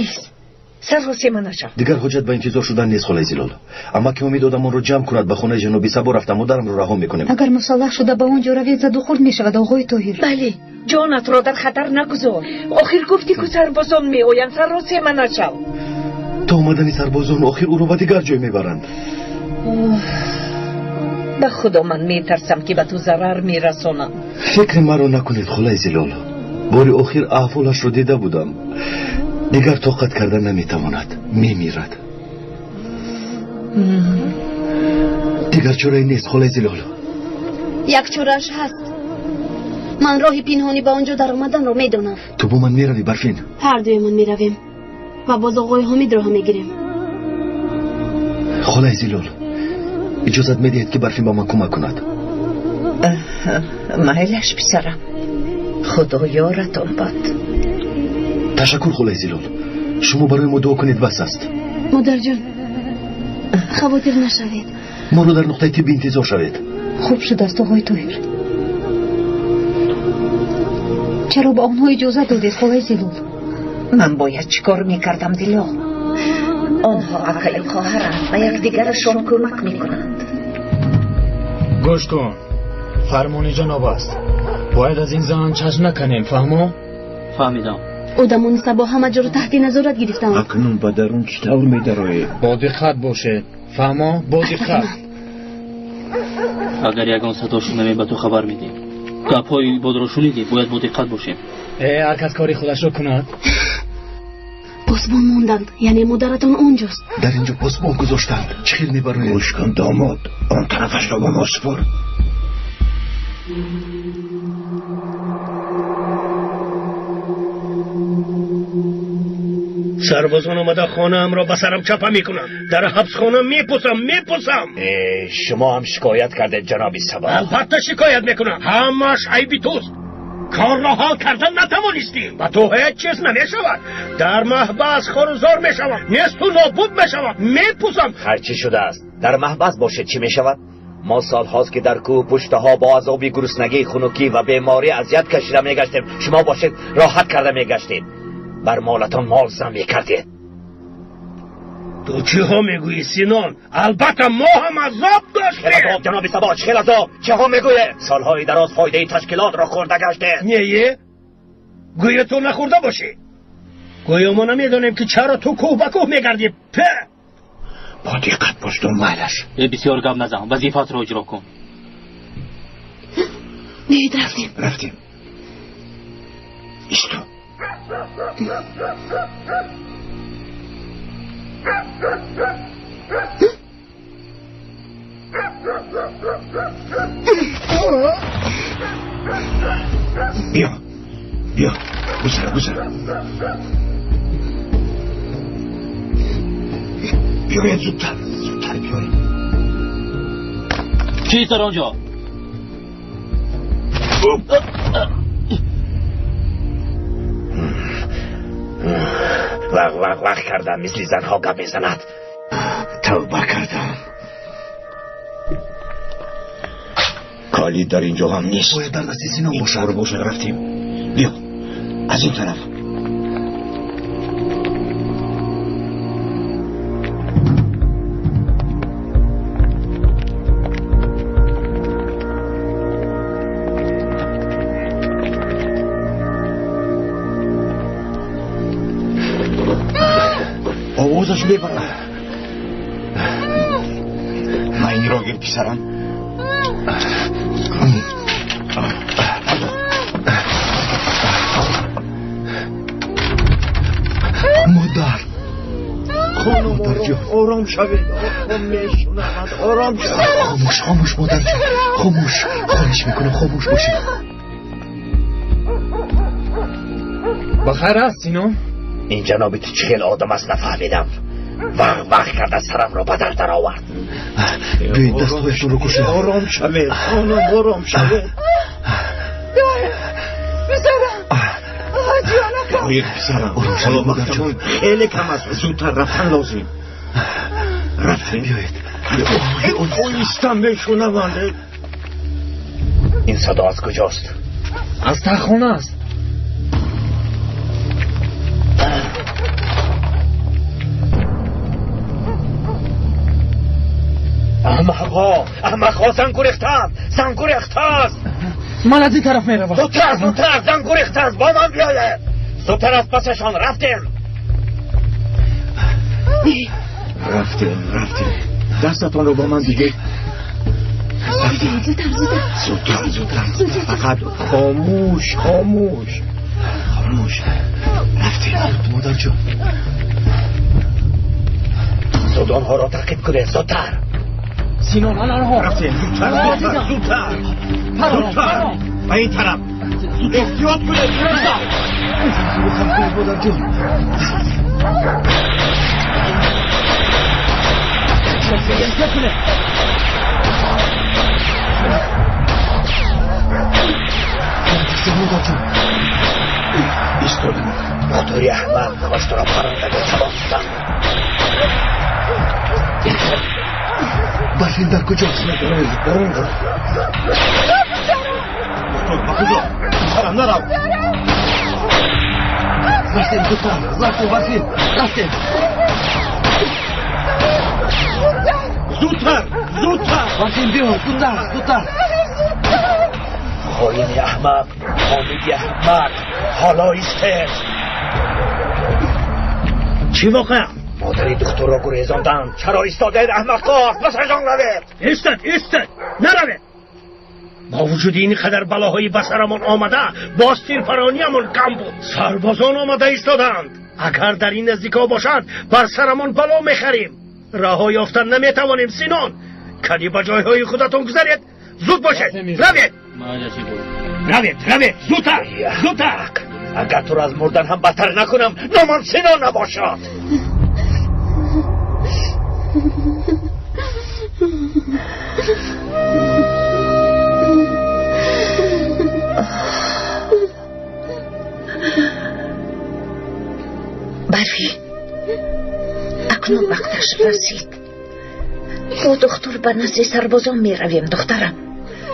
Саросема нашав. Дигар ҳоҷат ба интизор шудан нест, холаи Зилол. Амаки Ҳомид одамонро ҷамъ кунад, ба хонаи ҷаноби Сабо рафта модарамро раҳо мекунем. Агар мусаллаҳ шуда ба он ҷо равед, задухӯрд мешавад, оғои Тоҳир. Бале, ҷонатро дар хатар нагузор. Охир гуфтӣ, ку сарбозон меоянд. Саросема нашав. То омадани сарбозон охир ӯро ба дигар ҷой мебаранд. Ба худо, ман метарсам, ки ба ту зарар мерасонам. Фикри маро накунед, холаи Зилол. Бори охир аҳволашро дида будам. Дигар тоқат карда наметавонад, мемирад. Дигар чорае нест, холаи Зилол. Як чорааш ҳаст. Ман роҳи пинҳонӣ ба он ҷо даромаданро медонам. Ту бо ман меравӣ, Барфин? Ҳар дуемон меравем ва боз оғои Ҳомидро ҳам мегирем. Холаи Зилол, иҷозат медиҳед, ки Барфин ба ман кӯмак кунад? Майлаш, писарам, худо ёратон бод. Ташаккур, холаи Зилол. Шумо барои мо дуо кунед, бас аст. Модарҷон, хавотир нашавед. Моро дар нуқтаи тиббӣ интизор шавед. Хуб шудааст, оғои Тоҳир. Чаро ба онҳо иҷозат додед, холаи Зилол? Ман бояд чӣ кор мекардам, Дилол? Онҳо акаю хоҳаранд, ба якдигарашон кӯмак мекунанд. Гӯш кун, фармони ҷаноб аст, бояд аз ин зан чашм наканем, фаҳмо? Фаҳмидам. Одамони Сабо ҳама ҷоро таҳти назорат гирифтаанд. Акнун ба дарун чӣ тавр медароед? Бо диққат бошед, фаҳмо? Бо диққат. Агар ягон садо шунавем, ба ту хабар медиҳем. Гапҳои бодро шунидӣ, бояд бо диққат бошем. Э, ҳар кас кори худашро кунад. Посбон монданд, яъне модаратон он ҷост. Дар ин ҷо посбон гузоштанд, чӣ хел мебароем? Гӯш кун, домод, он тарафашро ба мо супор. Сарбозон омада хонаамро ба сарам чапа мекунанд. Дар ҳабсхона мепусам, мепусам. Шумо ҳам шикоят кардед, ҷаноби Сабо? Албатта шикоят мекунам. Ҳамааш айби туст. Корро ҳал кардан натавонистӣ. Ба ту ҳеҷ чиз намешавад. Дар маҳбас хорузор мешавам, несту нобуд мешавам, мепусам. Ҳар чӣ шудааст, дар маҳбас бошед, чӣ мешавад? Мо солҳост, ки дар кӯҳ пуштаҳо бо азоби гуруснагӣ, хунукӣ ва беморӣ азият кашида мегаштем. Шумо бошед, роҳат карда мегаштед, бар молатон мол зам мекардед. Ту чиҳо мегӯӣ, Синон? Албатта мо ҳам азоб доштем. Хел азоб, ҷаноби Сабо, хел азоб. Чиҳо мегӯед? Солҳои дароз фоидаи ташкилотро хӯрда гаштед. Не, гӯё ту нахӯрда бошӣ. Гӯё мо намедонем, ки чаро ту кӯҳ ба кӯҳ мегардӣ. Пе! Бо диққат бош, майлаш. Э, бисёр гап назан, вазифаатро иҷро кун. Биёед, рафтем. Рафтем. Исто. Биё, биё, гузар, гузар. Биёед зудтар, зудтар биёед. Кист дар он ҷо? Вақ вақ вақ кардам, мисли занҳо гап мезанад. Тавба кардам. Калид дар инҷо ҳам нест. Бояд дар дасти Синон бошад. Бошад, рафтем. Биё, аз ин тараф. Овозаш мебарад. Майниро гир, писарам. Модар. Хонум, ором шавед, мешунавад, ором шавед. Хомӯш, хомӯш, модарҷон, хомӯш. Хоҳиш мекунам, хомӯш бошед. Ба хайр аст, Синон? Ин ҷаноби ту чӣ хел одам аст, нафаҳмидам. Вақ вақ карда сарамро ба дар даровард. Биёед, дастҳоятонро кушоед. Ором шавед, хонум, ором шавед. Писарам, ҷонакам. Биёед, писарам, ҳоло вақтамон хеле кам аст, зудтар рафтан лозим. Рафтем. Биёед. Оҳиста, мешунаванд. Ин садо аз куҷост? Аз таххона аст. Аҳмақҳо, аҳмақҳо, зан гурехтааст, зан гурехтааст. Ман аз ин тараф меравам. Зудтар, зудтар, зан гурехтааст, бо ман биёед. Зудтар аз пасашон рафтем. Рафтем, рафтем. Дастатонро ба ман диҳед. Зудтар, зудтар. Зудтар, зудтар. Фақат хомӯш, хомӯш, хомӯш. Рафтем. Модарҷон. Зуд онҳоро таъқиб кунед, зудтар. Синон, анарҳо. Рафтем, зудтар, зудтар, зудтар. Зудтар. Ба ин тараф. Эҳтиёт кунед. Модарҷон. Эҳтиёт кунед. Модарҷон. Истодем. Духтури аҳмақ, кош туро паррандагон тавонистам. Барфин дар куҷост? Доктор, ба куҷо? Писарам, нарав. Рафтем, зудтар. Рафтем, Барфин. Рафтем. Зудтар, зудтар. Барфин, биё, зудтар, зудтар. Хоини аҳмақ, ҳомиди аҳмақ, ҳоло истед. Чӣ воқеа? Модари духтурро гурезонданд. Чаро истодаед, аҳмақкор? Ба сарҷон равед. Истед, истед, наравед. Бо вуҷуди ин қадар балоҳои ба сарамон омада, боз тирпарониямон кам буд. Сарбозон омада истодаанд. Агар дар ин наздикҳо бошанд, бар сарамон бало мехарем. Раҳо ёфтан наметавонем, Синон. Кади ба ҷойҳои худатон гузаред. Зуд бошед, равед. Равед, равед, зудтар, зудтар. Агар туро аз мурдан ҳам бадтар накунам, номам Синон набошад. Барфӣ, акнун вақташ расид. Бо духтур ба назди сарбозон меравем, духтарам.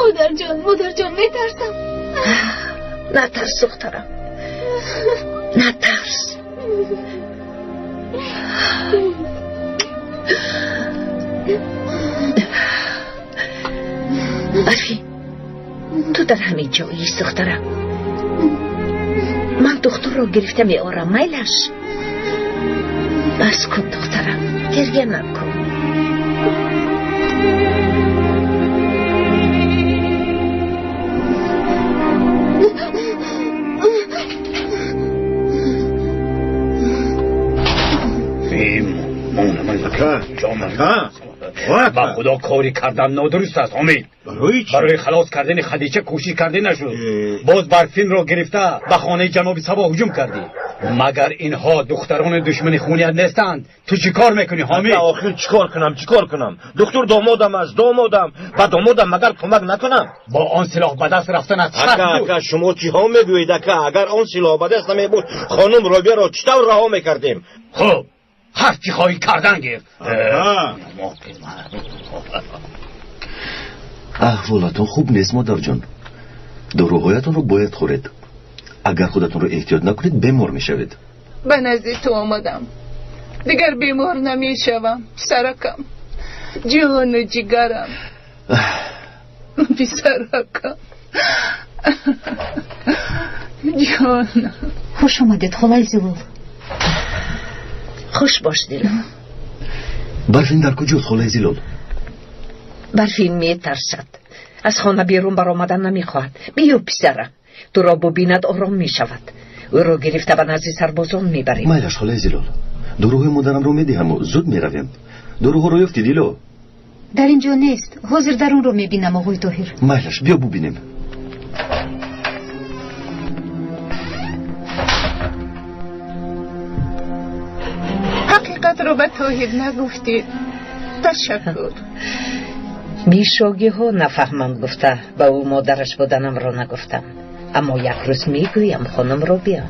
Модарҷон, модарҷон, метарсам. Натарс, духтарам, натарс. Барфӣ, ту дар ҳамин ҷо ист, духтарам. Ман духтурро гирифта меорам, майлаш. Бас кун, духтарам, гирья накун. Ба худо, кори кардан нодуруст аст, Ҳомид. Барои халос кардани Хадича кӯшиш карда нашуд. Боз Барфинро гирифта ба хонаи ҷаноби Сабо ҳуҷум кардӣ. Магар инҳо духтарони душмани хуният нестанд? Ту чӣ кор мекунӣ, Ҳомид? Охир чӣ кор кунам, чӣ кор кунам? Духтур домодам аст, домодам. Ба домодам магар кӯмак накунам? Бо он силоҳ ба даст рафтан аз шарт Ака, буд. ака, шумо чиҳо мегӯед, ака? Агар он силоҳ ба даст намебуд, хонум Робияро чӣ тавр раҳо мекардем? Хуб, ҳар чӣ хоҳӣ кардан гир. Аҳволатон хуб нест, модарҷон. Доруҳоятонро бояд хӯред. Агар худатонро эҳтиёт накунед, бемор мешавед. Ба назди ту омадам. Дигар бемор намешавам, писаракам. Ҷону ҷигарам. Писаракам. Ҷон. Хуш омадед, холаи Зилол. Хуш бош, Дило. Барфин дар куҷост, холаи Зилол? Барфин метарсад. Аз хона берун баромадан намехоҳад. Биё, писарам. Туро бубинад, ором мешавад. Ӯро гирифта ба назди сарбозон мебарем. Майлаш, холаи Зилол. Доруҳои модарамро медиҳаму зуд меравем. Доруҳоро ёфтӣ, Дило? Дар ин ҷо нест. Ҳозир дар онро мебинам, оғои Тоҳир. Майлаш, биё бубинем. Ҳақиқатро ба Тоҳир нагуфтед. Ташаккур. Бешогиҳо нафаҳманд гуфта ба ӯ модараш буданамро нагуфтам. Аммо як рӯз мегӯям, хонум Робия.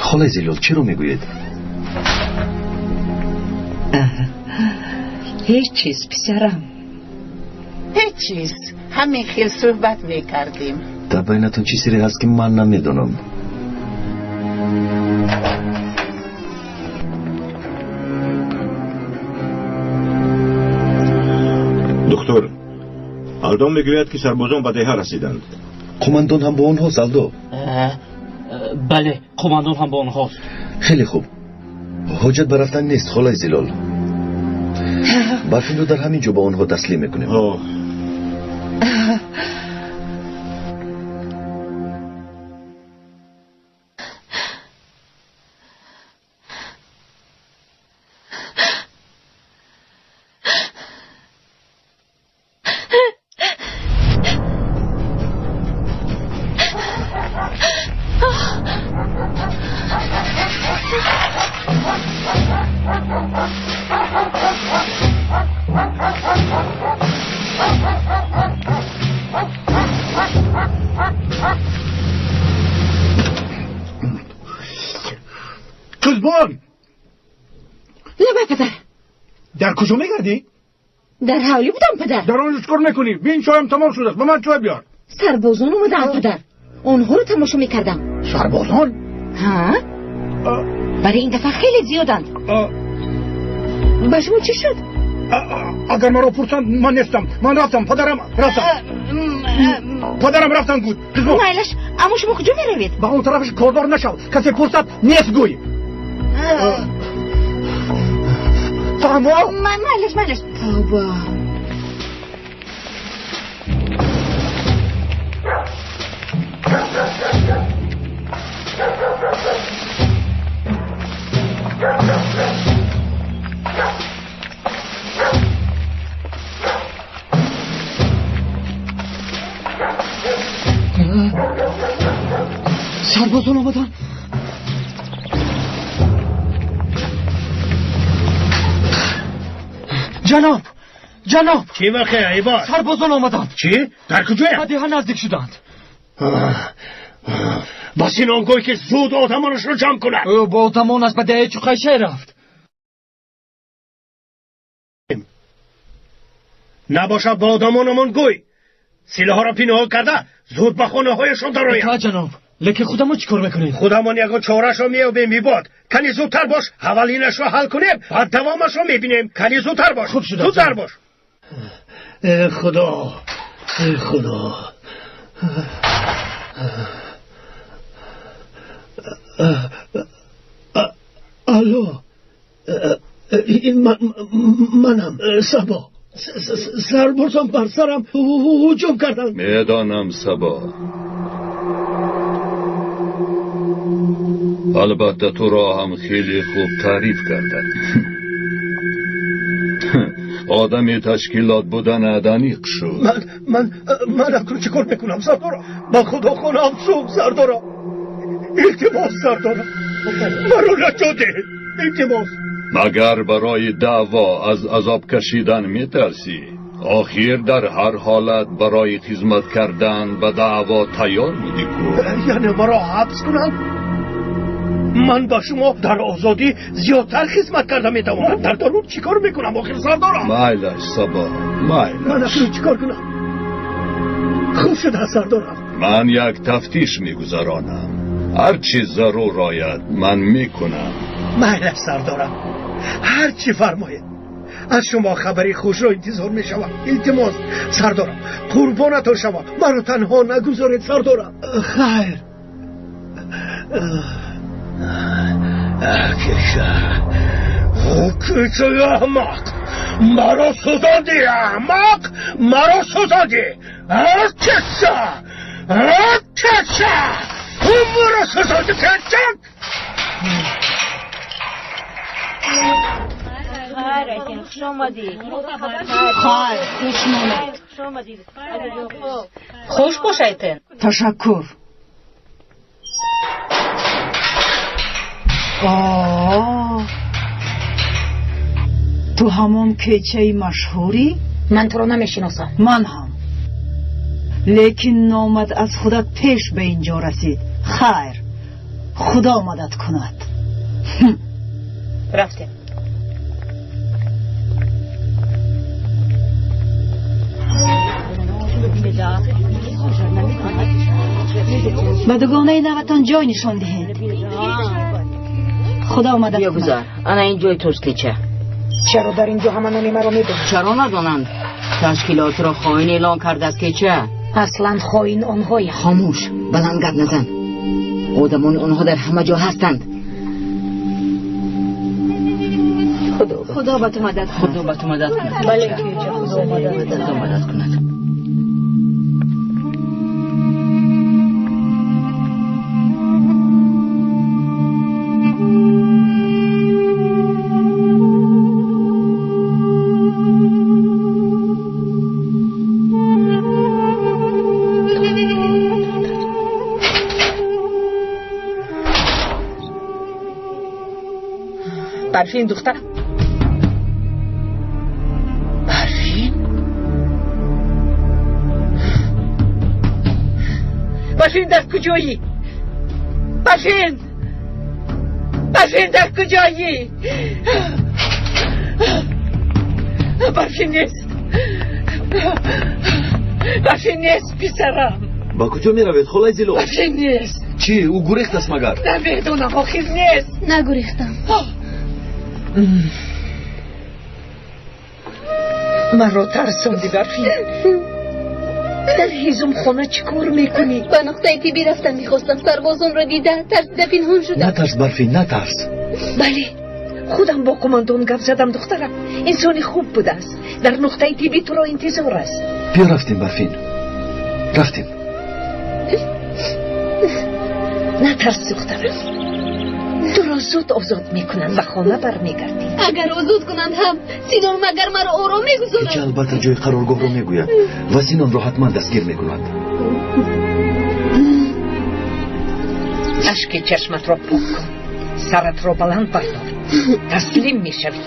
Холаи Зилол, чиро мегӯед? Ҳеҷ чиз, писарам. Ҳеҷ чиз. Ҳамин хел суҳбат мекардем. Дар байнатон чӣ сирре ҳаст, ки ман намедонам? Духтур, Алдо мегӯяд, ки сарбозон ба деҳа расиданд. Қумандон ҳам бо онҳост, Алдо? Бале, қумандон ҳам бо онҳост. Хеле хуб. Ҳоҷат ба рафтан нест, холаи Зилол. Барфинро дар ҳамин ҷо ба онҳо таслим мекунем. Дар куҷо мегардӣ? Дар ҳавлӣ будам, падар. Дар он ҷо чӣ кор мекунӣ? Бин, чоям тамом шудааст, ба ман чой биёр. Сарбозон омадаанд, падар. Онҳоро тамошо мекардам. Сарбозон? Ҳа, барои ин дафъа хеле зиёданд. Ба шумо чӣ шуд? Агар маро пурсанд, ман нестам. Ман рафтам, падарам рафтам, падарам рафтан гуд. Майлаш, аммо шумо куҷо меравед? Ба он тарафаш кордор нашав. Касе пурсад, нест гӯй. Фаҳмо? Майлаш, майлаш. Тавба! Сарбозон омаданд. Ҷаноб, ҷаноб! Чӣ воқеа, Ибод? Сарбозон омаданд. Чӣ? Дар куҷоянд? Ба деҳа наздик шуданд. Бас ин он гӯй, ки зуд одамонашро ҷамъ кунад. Ӯ бо одамонаш ба деҳаи Чуқайшай рафт. Набошад, ба одамонамон гӯй, силоҳҳоро пинҳон карда, зуд ба хонаҳояшон дароянд. Итоат, ҷаноб, лекин худамон чӣ кор мекунем? Худамон ягон чорашро меёбем, Ибод. Кани зудтар бош, аввал инашро ҳал кунем, баъд давомашро мебинем. Кани зудтар бош. Хуб шуда. Зудтар бош. Э худо, э худо! Алло, ин манам, Сабо. Сарбозон бар сарам ҳуҷум карданд. Медонам, Сабо. Албатта, туро ҳам хеле хуб таъриф карданд. Одами ташкилот буданат аниқ шуд. Ман акнун чӣ кор мекунам, сардора? Ба худо, хонаам сӯхт, сардора. Илтимос, сардора, маро наҷот диҳед, илтимос. Магар барои даъво аз азоб кашидан метарсӣ? Охир дар ҳар ҳолат барои хизмат кардан ба даъво тайёр будӣ ку. Яъне маро ҳабс кунанд? Ман ба шумо дар озодӣ зиёдтар хизмат карда метавонам. Дар дарун чӣ кор мекунам, охир, сардорам? Майлаш, Сабо, майлаш. Ман акнун чӣ кор кунам? Хуб шуда, сардорам. Ман як тафтиш мегузаронам. Ҳар чӣ зарур ояд, ман мекунам. Майлаш, сардорам, ҳар чӣ фармоед. Аз шумо хабари хушро интизор мешавам. Илтимос, сардорам, қурбонатон шавам, маро танҳо нагузоред, сардорам. Хайр. Кеша, кечаи аҳмақ, маро сӯзонди, аҳмақ, маро сӯзонди. Кеша, кеша, маро сӯзонди, кеша. Хайр, хуш Хуш бош, Айтен. Ташаккур. Ту ҳамон кечаи машҳурӣ? Ман туро намешиносам. Ман ҳам, лекин номат аз худат пеш ба ин ҷо расид. Хайр, худо мадад кунад. Рафтем. Ба дугонаи наватон ҷой нишон диҳед. Худо мадад. Биё, гузар, ана ин ҷои туст, кеча. Чаро дар ин ҷо ҳама номи маро медонанд? Чаро надонанд? Ташкилотро хоин эълон кардааст, кеча. Аслан хоин онҳоянд. Хомӯш, баланд гап назан. Одамони онҳо дар ҳама ҷо ҳастанд. Худо ба ту мадад кунад. Худо ба ту мадад кунад. Бале, кеча, худо мадад кунад. Барфин, духтарам, Барфин, Барфин, дар куҷоӣ? Барфин, Барфин, дар куҷоӣ? Барфин нест, Барфин нест, писарам. Ба куҷо меравед, холаи Зилол? Барфин нест. Чӣ, ӯ гурехтаст магар? Намедонам, охир нест. Нагурехтам. Маро тарсонди, Барфин. Дар ҳезумхона чӣ кор мекунӣ? Ба нуқтаи тиббӣ рафтан мехостам. Сарбозонро дида, тарсида пинҳон шудам. Натарс, Барфин, натарс. Бале, худам бо қумондон гап задам, духтарам. Инсони хуб будааст. Дар нуқтаи тиббӣ туро интизор аст. Биё рафтем, Барфин, рафтем. Натарс, духтарам, туро зуд озод мекунанд, ба хона бармегардӣ. Агар озод кунанд ҳам, Синон магар маро ором мегузорад? Кеча албатта ҷои қароргоҳро мегӯяд ва Синонро ҳатман дастгир мекунанд. Ашки чашматро пок кун, саратро баланд бардор, таслим мешавӣ.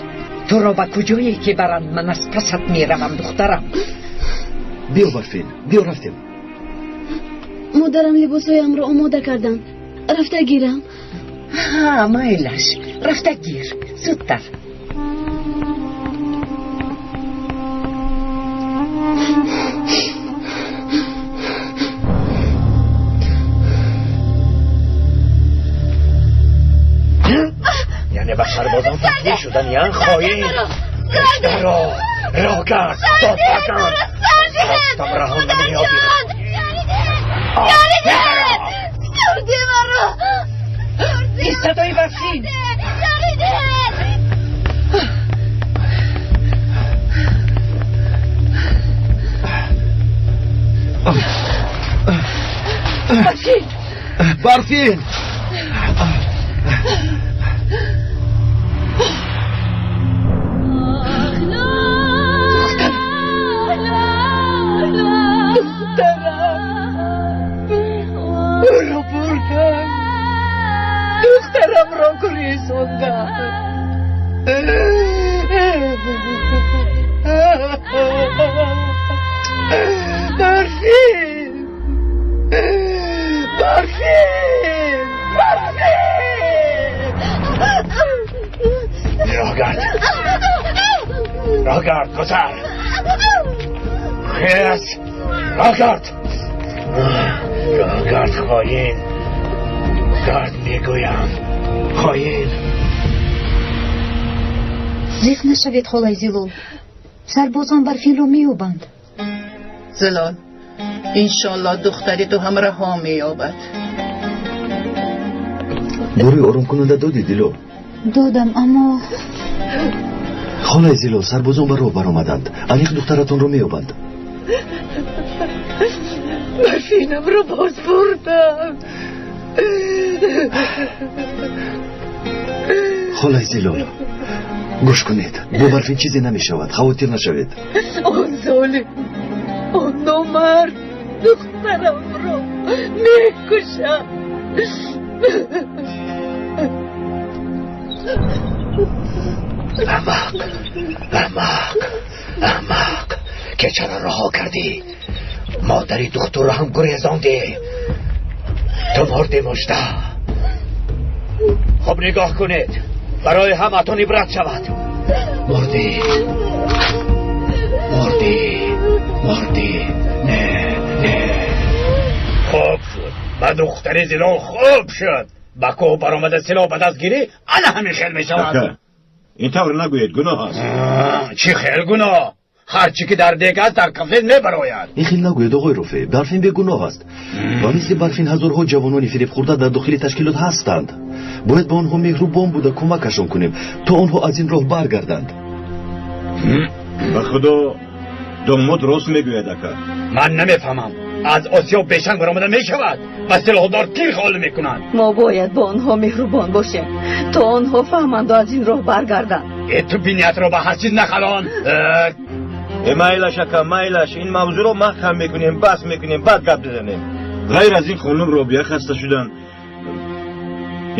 Туро ба куҷое ки баранд, ман аз пасат меравам, духтарам. Биё, Барфин, биё рафтем. Модарам либосҳоямро омода карданд, рафта гирам. Ҳа, майлаш, рафта гир, зудтар. Яъне ба сарбозон таслим шудан, ян хоин пештарро роҳгард додбаган хостам, раҳо намеёбӣ. Ин садои Барфин. Барфин! Барфин! Духтарам! Ӯро бурдам! Духтарамро гурезондам! Барфин! Барфин! Барфин! Роҳгард, роҳгард, гузар, хес, роҳгард, роҳгард, хоин, гард мегӯям, хоин. Зиқ нашавед, холаи Зилол, сарбозон Барфинро меёбанд. Зилол, иншоалло духтари ту ҳам раҳо меёбад. Дорӯи оромкунанда додӣ, Дилол? Додам, аммо Холаи Зилол, сарбозон ба роҳ баромаданд, аниқ духтаратонро меёбанд. Барфинамро боз бурдам. Холаи Зилол, гӯш кунед, бо Барфин чизе намешавад, хавотир нашавед. Он золим, он номард духтарамро мекушад. Аҳмақ, аҳмақ, аҳмақ, кечаро раҳо кардӣ, модари духтурро ҳам гурезондӣ, ту мурдӣ, мужда. Хуб нигоҳ кунед, барои ҳаматон ибрат шавад. Мурдӣ, мурдӣ, мурдӣ. Не, не, хуб шуд ба духтари Зилол, хуб шуд. Ба кӯҳ баромада силоҳ ба даст гирӣ, ана ҳамин хел мешавад. Ин тавр нагӯед, гуноҳ аст. Чӣ хел гуноҳ? Ҳарчи ки дар дег аст, дар кафез мебарояд. Ин хел нагӯед, оғои Рофе, Барфин бегуноҳ аст ва мисли Барфин ҳазорҳо ҷавонони фиребхӯрда дар дохили ташкилот ҳастанд. Бояд ба онҳо меҳрубон буда кӯмакашон кунем, то онҳо аз ин роҳ баргарданд. Ба худо, домод рост мегӯяд, ака. Ман намефаҳмам, аз осиё бешанг баромада мешавад ва силоҳдор тир холӣ мекунанд. Мо бояд бо онҳо меҳрубон бошем, то онҳо фаҳманду аз ин роҳ баргарданд. Э, ту биниятро ба ҳар чиз нахалон. Э, майлаш, ака, майлаш, ин мавзӯъро маҳкам мекунем, бас мекунем, баъд гап бизанем. Ғайр аз ин, хонум Робия хаста шуданд.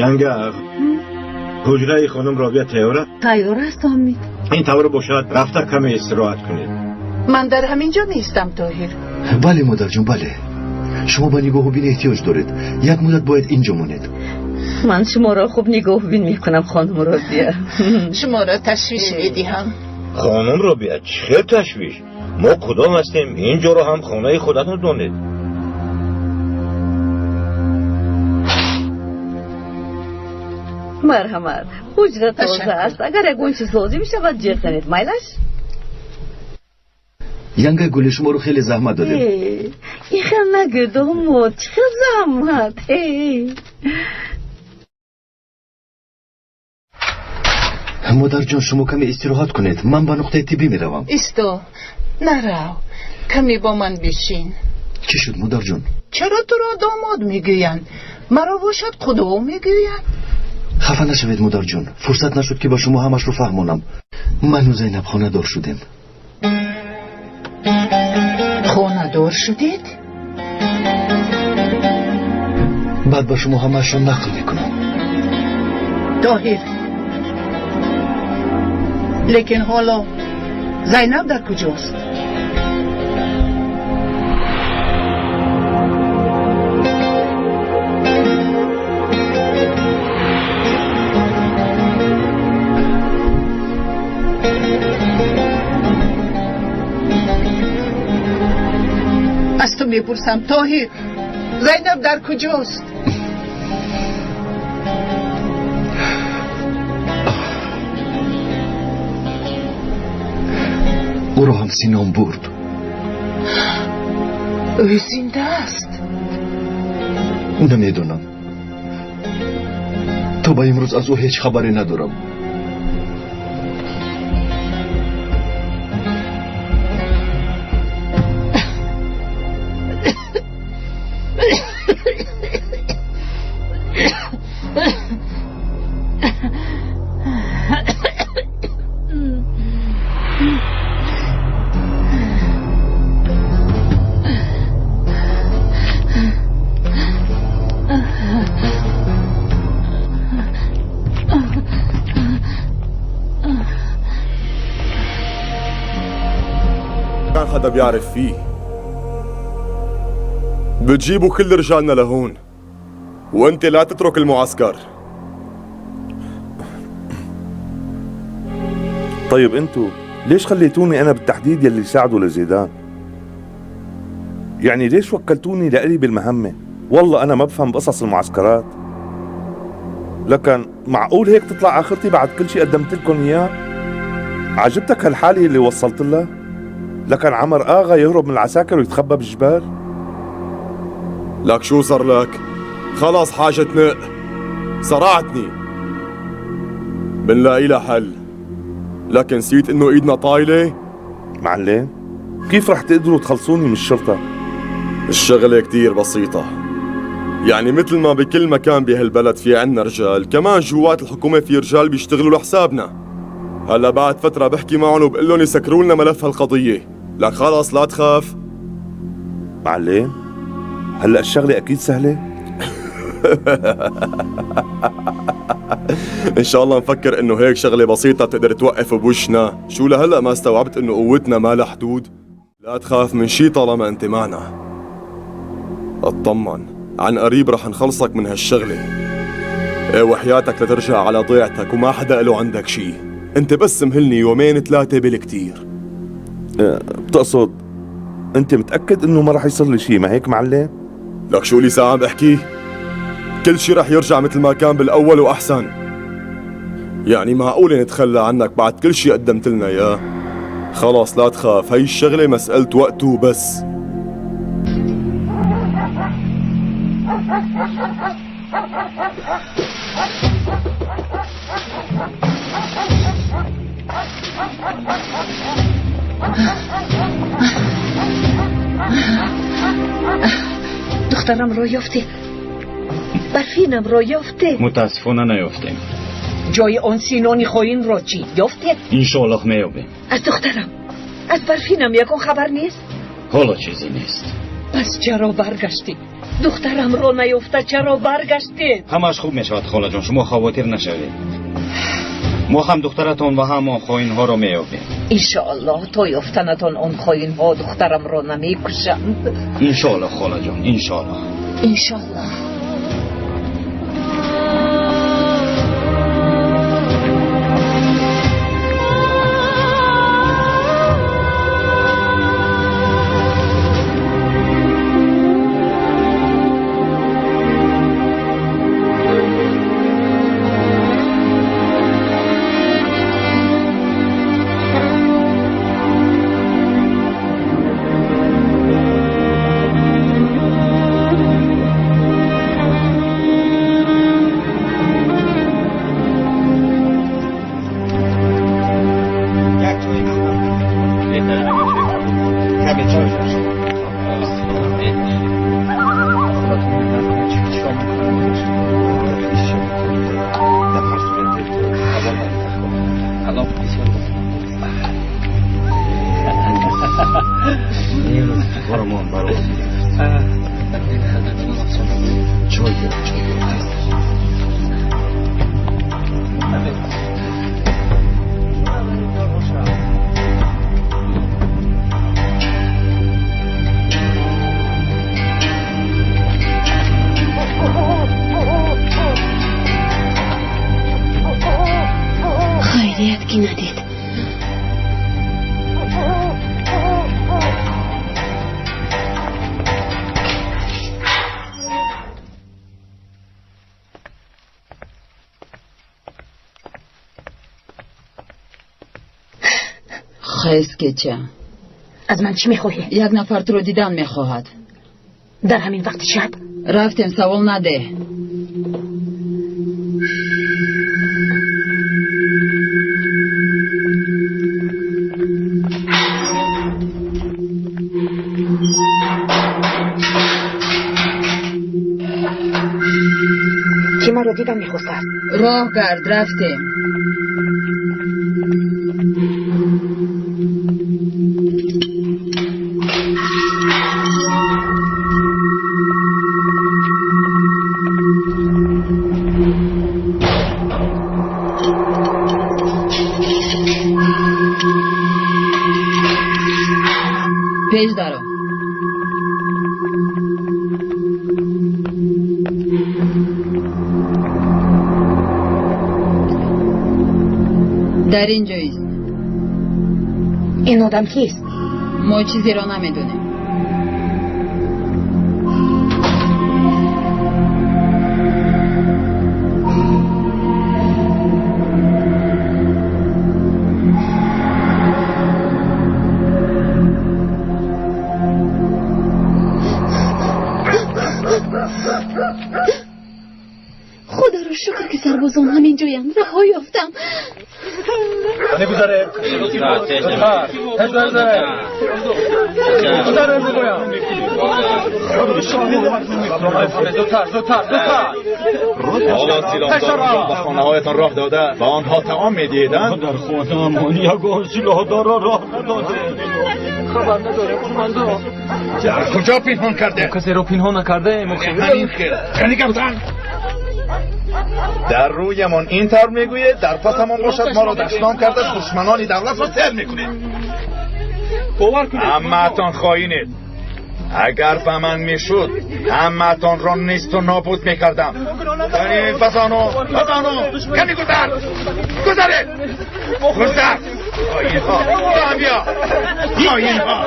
Янга, ҳуҷраи хонум Робия тайёр аст? Тайёр аст, Омид. Ин тавр бошад, рафта каме истироҳат кунед. Ман дар ҳамин ҷо меистам, Тоҳир. Бале, модарҷон, бале, шумо ба нигоҳубин эҳтиёҷ доред, як муддат бояд инҷо монед. Ман шуморо хуб нигоҳубин мекунам, хонум Розия. Шуморо ташвиш медиҳам. Хонум Робия, чӣ хел ташвиш? Мо кудом ҳастем, ин ҷоро ҳам хонаи худатон донед. Марҳамат, ҳуҷра тоза аст. Агар ягон чиз лозим шавад, ҷеғ занед, майлаш? Янга гули, шуморо хеле заҳмат додем. Ин хел нагӯ, домод, чӣ хел заҳмат? Модарҷон, шумо каме истироҳат кунед, ман ба нуқтаи тиббӣ меравам. Исто, нарав, каме бо ман бишин. Чӣ шуд, модарҷон? Чаро туро домод мегӯянд, маро бошад худо мегӯянд? Хафа нашавед, модарҷон, фурсат нашуд, ки ба шумо ҳамашро фаҳмонам. Ману Зайнаб хонадор шудем. Хонадор шудед? Баъд ба шумо ҳамаашро нақл мекунам. Тоҳир, лекин ҳоло Зайнаб дар куҷост? Аз ту мепурсам, Тоҳир, Зайнаб дар куҷост? Ӯро ҳам Синон бурд. Ӯ зинда аст? Намедонам, то ба имрӯз аз ӯ ҳеҷ хабаре надорам. حدا بيعرف فيه. بتجيبوا كل رجالنا لهون، وانت لا تترك المعسكر. طيب انتو ليش خليتوني انا بالتحديد يلي ساعدوا لزيدان؟ يعني ليش وكلتوني لإلي بالمهمة؟ والله انا ما بفهم بقصص المعسكرات. لكن معقول هيك تطلع اخرتي بعد كل شيء قدمت لكم اياه؟ عجبتك هالحالة اللي وصلت لها؟ لكن عمر آغا يهرب من العساكر ويتخبى بالجبال؟ لك شو صار لك؟ خلاص حاجة تنق، صرعتني. بنلاقي لها حل، لكن نسيت انه ايدنا طايلة؟ معلم، كيف رح تقدروا تخلصوني من الشرطة؟ الشغلة كتير بسيطة، يعني مثل ما بكل مكان بهالبلد في عنا رجال، كمان جوات الحكومة في رجال بيشتغلوا لحسابنا. هلا بعد فترة بحكي معهم وبقول لهم يسكروا لنا ملف هالقضية. لك خلص لا تخاف. معلم، هلا الشغلة أكيد سهلة؟ إن شاء الله نفكر إنه هيك شغلة بسيطة بتقدر توقف بوشنا. شو لهلا ما استوعبت إنه قوتنا ما لها حدود؟ لا تخاف من شي طالما أنت معنا. اطمن، عن قريب رح نخلصك من هالشغلة. إيه وحياتك لترجع على ضيعتك وما حدا له عندك شي. أنت بس مهلني يومين ثلاثة بالكتير. بتقصد أنت متأكد إنه ما رح يصير لي شي، ما هيك معلم؟ لك شو لي ساعة عم بحكي؟ كل شي رح يرجع مثل ما كان بالأول وأحسن. يعني معقولة نتخلى عنك بعد كل شي قدمت لنا إياه؟ خلاص لا تخاف، هي الشغلة مسألة وقت وبس. دخترم را یافتی؟ برفینم را یافتی؟ متاسفانه نیافتیم. جای آن سینانی خائن را چی یافتی؟ انشاءالله میابیم. از دخترم، از برفینم یکون خبر نیست؟ حالا چیزی نیست. پس چرا برگشتی؟ دخترم را نیافته چرا برگشتی؟ همش خوب میشود خاله جان، شما خواطر نشوید. ما هم دخترتان و هم آن خائن ها را میابیم. انشاءالله تا یافتنتان آن خائن ها دخترم را نمیکشند. انشاءالله خاله جان، انشاءالله. انشاءالله. Корамон барор гирифт. Чой биёр, чой биёр. Хайрият ки надид. Хез, кеча. Аз ман чӣ мехоҳӣ? Як нафар туро дидан мехоҳад. Дар ҳамин вақти шаб? Рафтем, савол надеҳ. Кӣ маро дидан мехостааст? Роҳ гард, рафтем. Пеш даро. Дар ин ҷо ист. Ин одам кист? Мо чизеро намедонем. Худоро шукр ки сарбозон ҳамин ҷоянд. Раҳо ёфтам. Гузаред. Гузаред мегӯям. Зудтар, зудтар, зудтар. Ҳоло силоҳдоронро ба хонаҳоятон роҳ дода ба онҳо таом медиҳед? Дар хонаамон ягон силоҳдорро роҳ надодем. Хабар надорем, кумандон. Дар куҷо пинҳон карде? Касеро пинҳон накардаем. Ҳамин хел. Кани гап зан. Дар рӯямон ин тавр мегӯед, дар пасамон бошад моро дашном карда душманони давлатро сер мекунед. Бовар кунед. Ҳамаатон хоинед. Агар ба ман мешуд, ҳамаатонро несту нобуд мекардам. Кани базану, базану, кани гузар, гузаред, гузар. Хоинҳо, ту ҳам биё. Хоинҳо,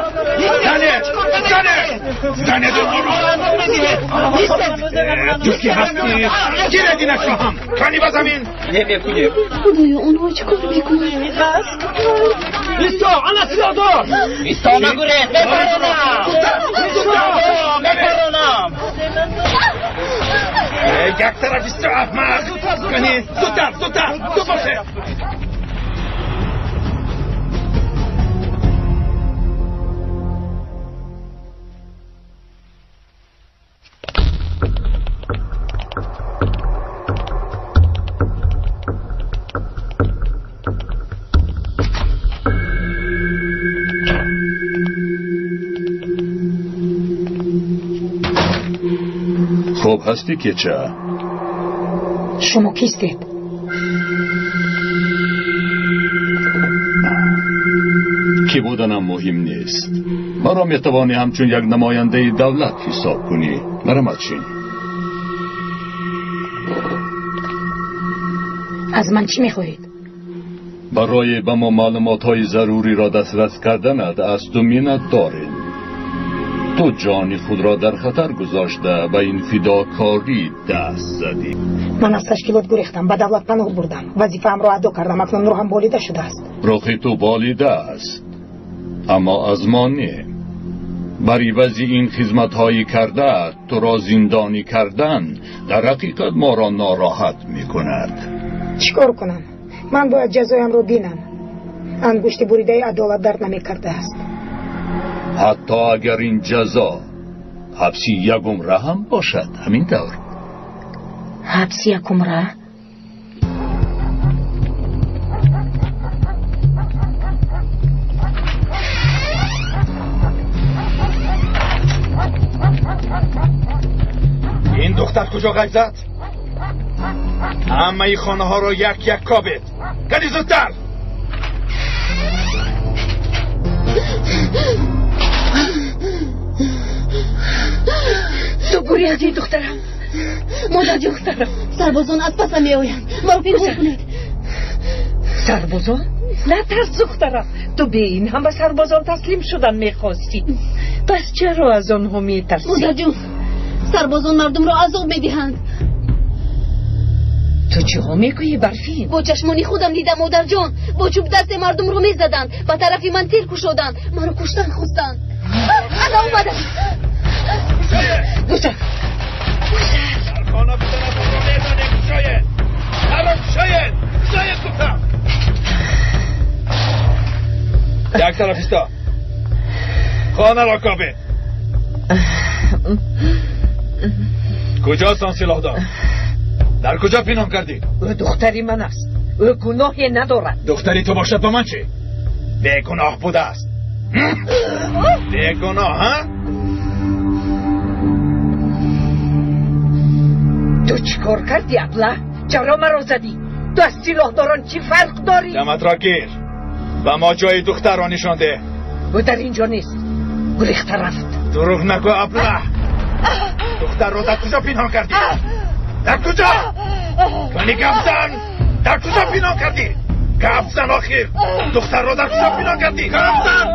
зане, зане, зане дурро. Ту ки ҳастӣ? Гиред инашро ҳам. Кани ба замин. Намекунем. Худоё, онҳо чӣ кор мекунанд? Исто, ана силоҳдор. Исто, нагурез, мепаронам. Мепаронам. Як тараф исто, аҳмақ. Кани, зудтар, зудтар, зуд бошед. Хуб ҳастӣ, кеча? Шумо кистед? Ки буданам муҳим нест. Маро метавонӣ ҳамчун як намояндаи давлат ҳисоб кунӣ. Марамат шин. Аз ман чӣ мехоҳед? Барои ба мо маълумотҳои заруриро дастрас карданат аз ту миннат дорем. Ту ҷони худро дар хатар гузошта ба ин фидокорӣ даст задӣ. Ман аз ташкилот гурехтам, ба давлат паноҳ бурдам, вазифаамро адо кардам, акнун рӯҳам болида шудааст. Рӯҳи ту болида аст, аммо аз мо не. Бар ивази ин хизматҳои кардаат туро зиндонӣ кардан дар ҳақиқат моро нороҳат мекунад. Чӣ кор кунам? Ман бояд ҷазоямро бинам. Ангушти буридаи адолат дард намекардааст. Ҳатто агар ин ҷазо ҳабси якумра ҳам бошад, ҳамин тавр. Ҳабси якумра? куҷо ғайб зад? Ҳамаи хонаҳоро як як кобед. Кани зудтар! Ту гурезӣ, духтарам. Модарҷон, сарбозон аз пасам меоянд. Маро пинҳон кунед. Сарбозон? Натарс, духтарам. Ту бе ин ҳам ба сарбозон таслим шудан мехостӣ. Пас чаро аз онҳо метарсӣ? Модарҷон, сарбозон мардумро азоб медиҳанд. Ту чиҳо мегӯӣ, Барфин? Бо чашмони худам дидам, модарҷон. Бо чӯбдасте мардумро мезаданд, ба тарафи ман тир кушоданд, маро куштан хостанд. Ана омаданд. Гузар! Дар хона буданатонро медонем. Кушоед! Дарро кушоед! Кушоед, гуфтам! Як тараф исто. Хонаро кобед. Куҷост он силоҳдор? Дар куҷо пинҳон кардӣ? Ӯ духтари ман аст. Ӯ гуноҳе надорад. Духтари ту бошад, ба ман чӣ? Бегуноҳ будааст. Бегуноҳ, ҳа? Ту чӣ кор кардӣ, абла? Чаро маро задӣ? Ту аз силоҳдорон чӣ фарқ дорӣ? Даматро гир. Ба мо ҷои духтарро нишон деҳ. Ӯ дар ин ҷо нест. Гурехта рафт. Дурӯғ нагӯ, абла. Духтарро дар куҷо пинҳон кардӣ? Дар куҷо? Кани гап зан! Дар куҷо пинҳон кардӣ? Гап зан охир! Духтарро дар куҷо пинҳон кардӣ? Гап зан!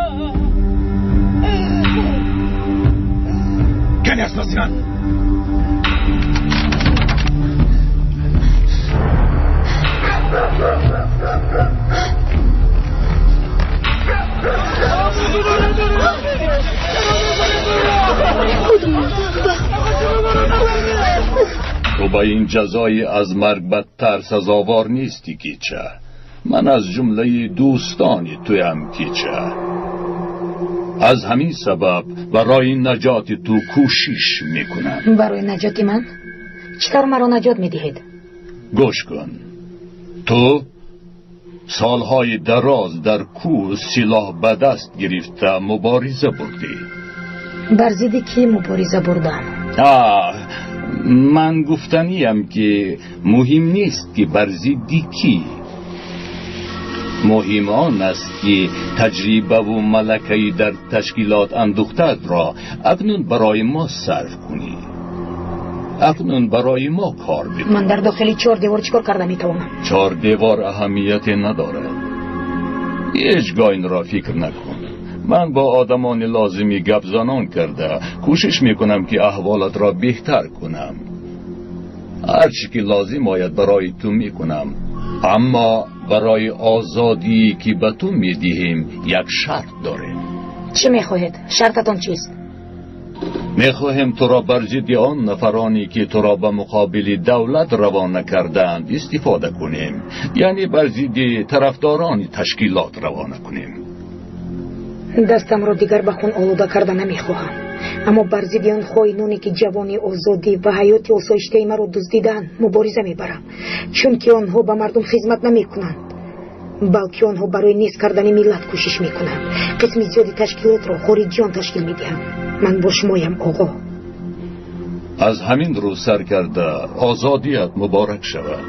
Кани аз паси ман! Ту ба ин ҷазои аз марг бадтар сазовор нестӣ, Кича. Ман аз ҷумлаи дӯстони туям, Кича. Аз ҳамин сабаб барои наҷоти ту кӯшиш мекунам. Барои наҷоти ман? Чӣ тавр маро наҷот медиҳед? Гӯш кун. Ту солҳои дароз дар кӯҳ силоҳ ба даст гирифта мубориза бурдӣ. Бар зидди кӣ мубориза бурдам? Ман гуфтаниям, ки муҳим нест, ки бар зидди кӣ. Муҳим он аст, ки таҷрибаву малакаи дар ташкилот андӯхтаатро акнун барои мо сарф кунӣ. Акнун барои мо кор бикунӣ. Ман дар дохили чор девор чӣ кор карда метавонам? Чор девор аҳамияте надорад. Ҳеҷ гоҳ инро фикр накун. Ман бо одамони лозимӣ гапзанон карда кӯшиш мекунам, ки аҳволатро беҳтар кунам. Ҳарчи ки лозим ояд, барои ту мекунам. Аммо барои озодие, ки ба ту медиҳем, як шарт дорем. Чӣ мехоҳед? Шартатон чист? Мехоҳем туро бар зидди он нафароне, ки туро ба муқобили давлат равона кардаанд, истифода кунем, яъне бар зидди тарафдорони ташкилот равона кунем. Дастамро дигар ба хун олуда карда намехоҳам, аммо бар зидди он хоиноне, ки ҷавони, озодӣ ва ҳаёти осоиштаи маро дуздиданд, мубориза мебарам, чунки онҳо ба мардум хизмат намекунанд, балки онҳо барои нест кардани миллат кӯшиш мекунанд. Қисми зиёди ташкилотро хориҷиён ташкил медиҳанд. Ман бо шумоям, оғо. Аз ҳамин рӯз сар карда озодият муборак шавад.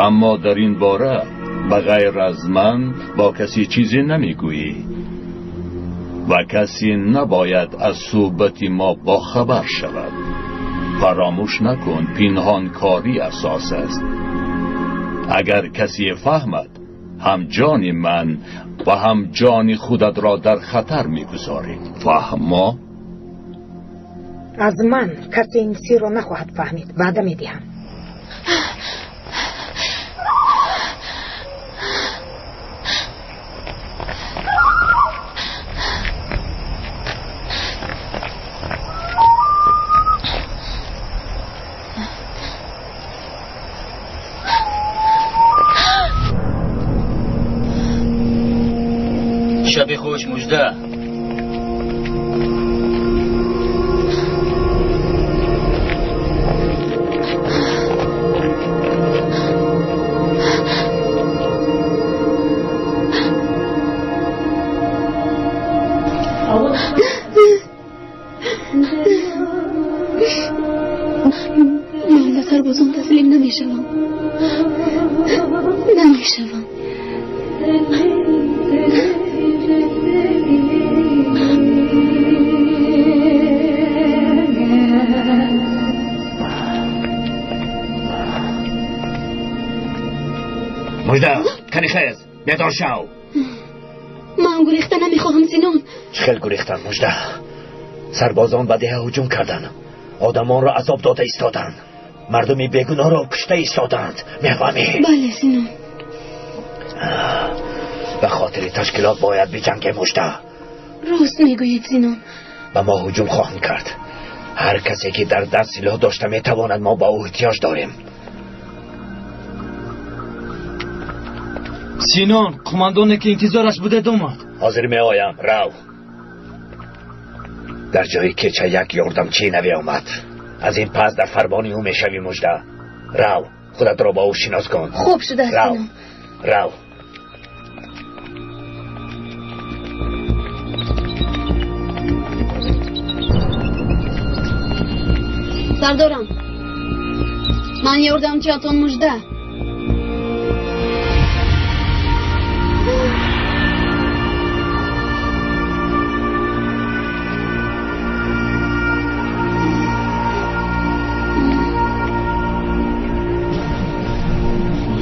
Аммо дар ин бора ба ғайр аз ман бо касе чизе намегӯӣ ва касе набояд аз суҳбати мо бохабар шавад. Фаромӯш накун, пинҳонкорӣ асос аст. Агар касе фаҳмад, ҳам ҷони ман ва ҳам ҷони худатро дар хатар мегузорӣ. Фаҳмо? Аз ман касе ин сирро нахоҳад фаҳмид, ваъда медиҳам. Шаби хуш, Мужда. Намешавам, намешавам. Мужда, кани хез, бедор шав. Ман гурехта намехоҳам, Синон. Чӣ хел гурехтан, Мужда? Сарбозон ба деҳа ҳуҷум карданд, одамонро азоб дода истоданд, мардуми бегуноҳро кушта истоданд. Мефаҳмӣ? Бале, Синон. Ба хотири ташкилот бояд биҷангем, Мужда. Рост мегӯед, Синон. Ба мо ҳуҷум хоҳанд кард. Ҳар касе ки дар даст силоҳ дошта метавонад, мо ба ӯ эҳтиёҷ дорем. Синон, қумандоне ки интизораш будед омад. Ҳозир меоям, рав. Дар ҷои кеча як ёрдамчии наве омад. Аз ин пас дар фармони ӯ мешавӣ, Мужда. Рав, худатро бо ӯ шинос кун. Хуб шудааст, рав. Синон. Рав. Сардорам, ман ёрдамчиатон Мужда.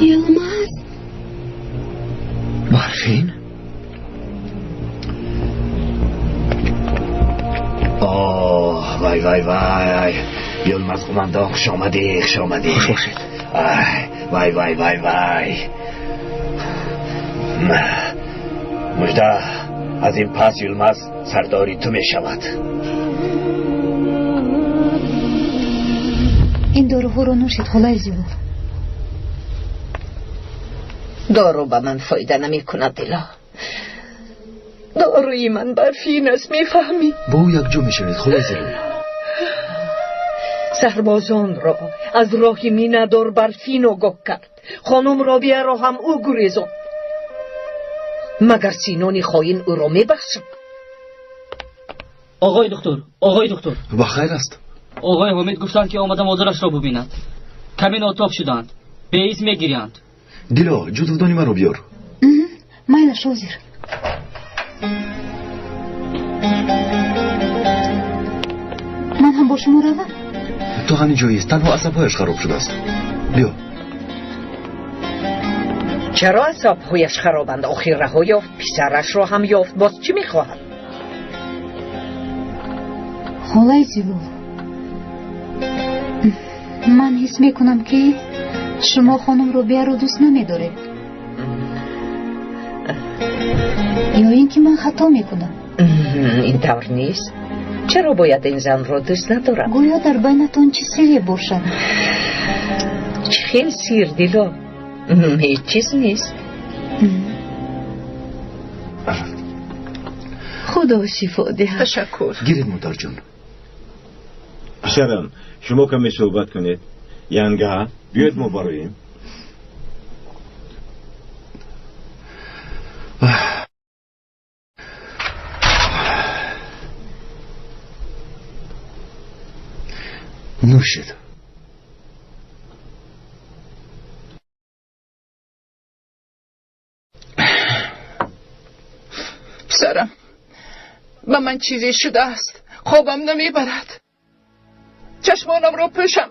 Йилмаз. Барфин? Оҳ, вай, вай, вай. Йилмаз қумандон, хуш омадӣ, хуш омадӣ. Хуш бошед. Ай, вай, вай, вай, вай. Мужда, аз ин пас Йилмаз сардори ту мешавад. Ин доруҳоро нӯшед, холаи Зилол. Дору ба ман фоида намекунад, Дило. Доруи ман Барфин аст, мефаҳмӣ? Бо ӯ якҷо мешавед, холаи Зилол. Сарбозонро аз роҳи минадор Барфин огоҳ кард. Хонум Робияро ҳам ӯ гурезонд. Магар Синони хоин ӯро мебахшад? Оғои доктор, оғои доктор. Ба хайр аст? Оғои Ҳомид гуфтанд, ки омада модарашро бубинад. Каме нотоб шуданд, беиз мегирянд. Дило, ҷудвдони маро биёр. Майлаш, ҳозир. Ман ҳам бо шумо равам? То ҳамин ҷоист, танҳо асабҳояш хароб шудааст. Биё. Чаро асабҳояш харобанд? Охир раҳо ёфт, писарашро ҳам ёфт, боз чӣ мехоҳад? Холаи Зилол, ман ҳис мекунам, ки шумо хонум Робияро дӯст намедоред. Ё ин ки ман хато мекунам? Ин тавр нест. Чаро бояд ин занро дӯст надорам? Гӯё дар байнатон чӣ сире бошад? Чӣ хел сир, Дило? Ҳеҷ чиз нест. Худо шифо диҳад. Ташаккур. Гиред, модарҷон. Писарам, шумо каме суҳбат кунед. Янга, биёед мо бароем. Нӯшед. Писарам, ба ман чизе шудааст, хобам намебарад. Чашмонамро пӯшам,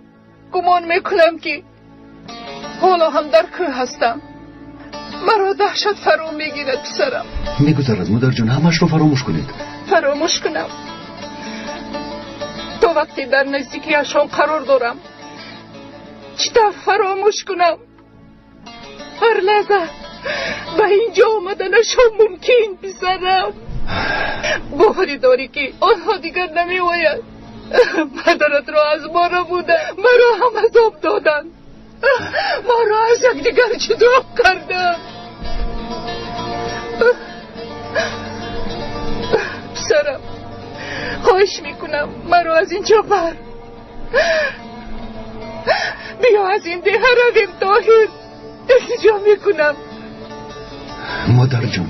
гумон мекунам, ки ҳоло ҳам дар кӯҳ ҳастам. Маро даҳшат фаро мегирад, писарам. Мегузарад, модарҷон, ҳамаашро фаромӯш кунед. Фаромӯш кунам? То вақте дар наздикиашон қарор дорам, чӣ тавр фаромӯш кунам? Ҳар лаҳза ба ин ҷо омаданашон мумкин, писарам. Боварӣ дорӣ, ки онҳо дигар намеояд? Падаратро аз мо рабуда, маро ҳам азоб доданд, моро аз якдигар ҷудо карданд. Писарам, хоҳиш мекунам, маро аз ин ҷо бар. Биё аз ин деҳа равем, Тоҳир. Илтиҷо мекунам. Модарҷон,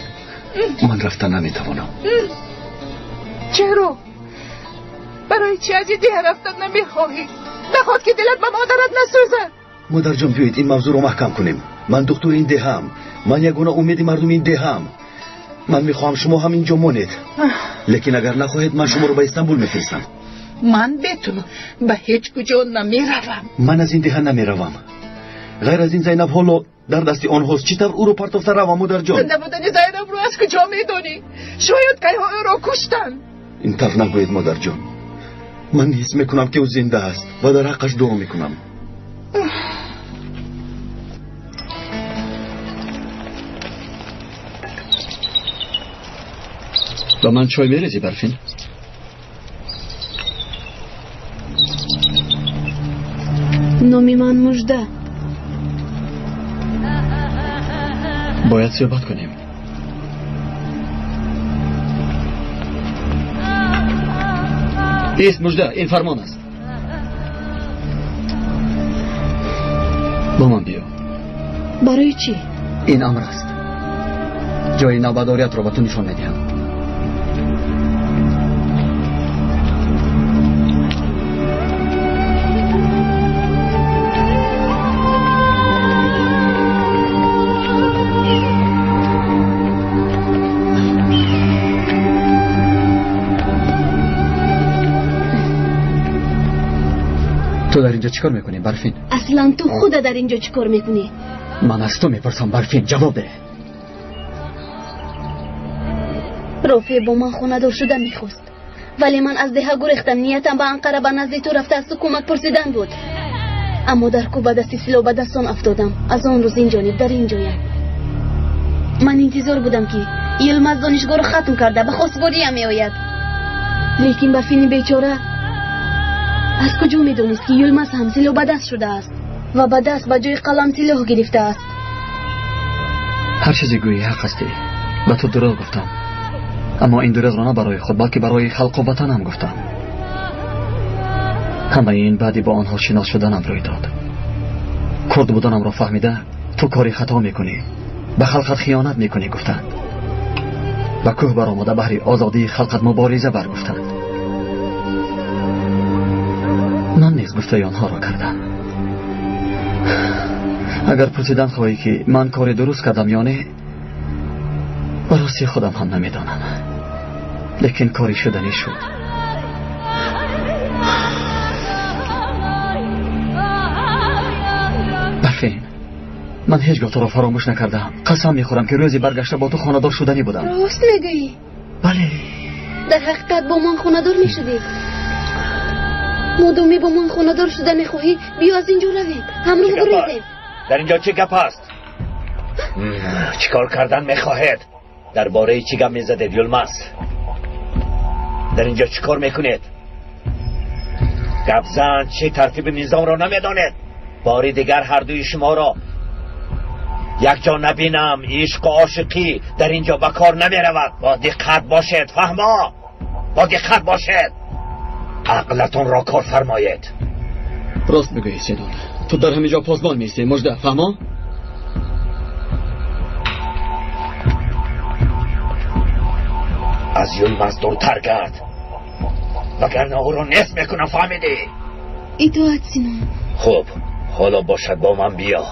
ман рафта наметавонам. Чаро? Барои чӣ аз ин деҳа рафтан намехоҳӣ? Нахоҳад, ки дилат ба модарат насӯзад. Модарҷон, биёед ин мавзӯъро маҳкам кунем. Ман духтури ин деҳаам. Ман ягона умеди мардуми ин деҳаам. Ман мехоҳам шумо ҳам инҷо монед. Лекин агар нахоҳед, ман шуморо ба Истанбул мефиристам. Ман бе ту ба ҳеҷ куҷо намеравам. Ман аз ин деҳа намеравам. Ғайр аз ин, Зайнаб ҳоло дар дасти онҳост. Чӣ тавр ӯро партофта равам, модарҷон? Зинда будани Зайнабро аз куҷо медонӣ? Шояд кайҳо ӯро куштанд. Ин тавр нагӯед, модарҷон. Ман ҳис мекунам, ки ӯ зинда аст ва дар ҳаққаш дуо мекунам. Ба ман чой мерезӣ, Барфин? Номи ман Мужда. Бояд суҳбат кунем. Ист, Мужда, ин фармон аст. Бо ман биё. Барои чӣ? Ин амр аст. Ҷои навбадориятро ба ту нишон медиҳам. Ту дар инҷо чӣ кор мекунӣ, Барфин? Аслан ту худа дар инҷо чӣ кор мекунӣ? Ман аз ту мепурсам, Барфин, ҷавоб деҳ. Рофеъ бо ман хонадор шуда мехост, вале ман аз деҳа гурехтам. Ниятам ба Анқара ба назди ту рафта аз ту кӯмак пурсидан буд, аммо дар кӯ ба дасти силоҳ ба дастон афтодам. Аз он рӯз ин ҷониб дар ин ҷоям. Ман интизор будам, ки Йилмаз донишгоҳро хатм карда ба хостгориям меояд, лекин Барфини бечора аз куҷо медонист, ки Юлмаз ҳам силоҳ ба даст шудааст ва ба даст ба ҷои қалам силоҳ гирифтааст. Ҳар чизе гӯӣ, ҳақ ҳастӣ. Ба ту дурӯғ гуфтам, аммо ин дурӯғро на барои худ, балки барои халқу ватанам гуфтам. Ҳамаи ин баъди бо онҳо шинос шуданам рӯй дод. Курд буданамро фаҳмида, ту кори хато мекунӣ, ба халқат хиёнат мекунӣ, гуфтанд. Ба кӯҳ баромада баҳри озодии халқат мубориза бар, гуфтанд. Ман низ гуфтаи онҳоро кардам. Агар пурсидан хоҳӣ, ки ман кори дуруст кардам ё не, ба рости худам ҳам намедонам, лекин кори шуданӣ шуд. Барфин, ман ҳеҷ гоҳ туро фаромӯш накардаам. Қасам мехӯрам, ки рӯзе баргашта бо ту хонадор шуданӣ будам. Рост мегӯӣ? Бале. Дар ҳақиқат бо ман хонадор мешудӣ? Модоме бо ман хонадор шуда мехоҳӣ, биё аз инҷо равем, ҳамроҳ гурезем. Дар инҷо чӣ гап аст? Чӣ кор кардан мехоҳед? Дар бораи чӣ гап мезадед, Юлмаз? Дар инҷо чӣ кор мекунед? Гапзан, чӣ тартиби низомро намедонед? Бори дигар ҳардуи шуморо якҷо набинам. Ишқу ошиқӣ дар инҷо ба кор намеравад. Бо диққат бошед, фаҳмо? Бо диққат бошед, ақлатонро кор фармоед. Рост мегӯӣ, Синон. Ту дар ҳамин ҷо посбон меистӣ, Мужда, фаҳмо? Аз Юлмаз дуртар гард, вагарна ӯро нест мекунам, фаҳмидӣ? Итоат, Синон. Хуб, ҳоло бошад, бо ман биё.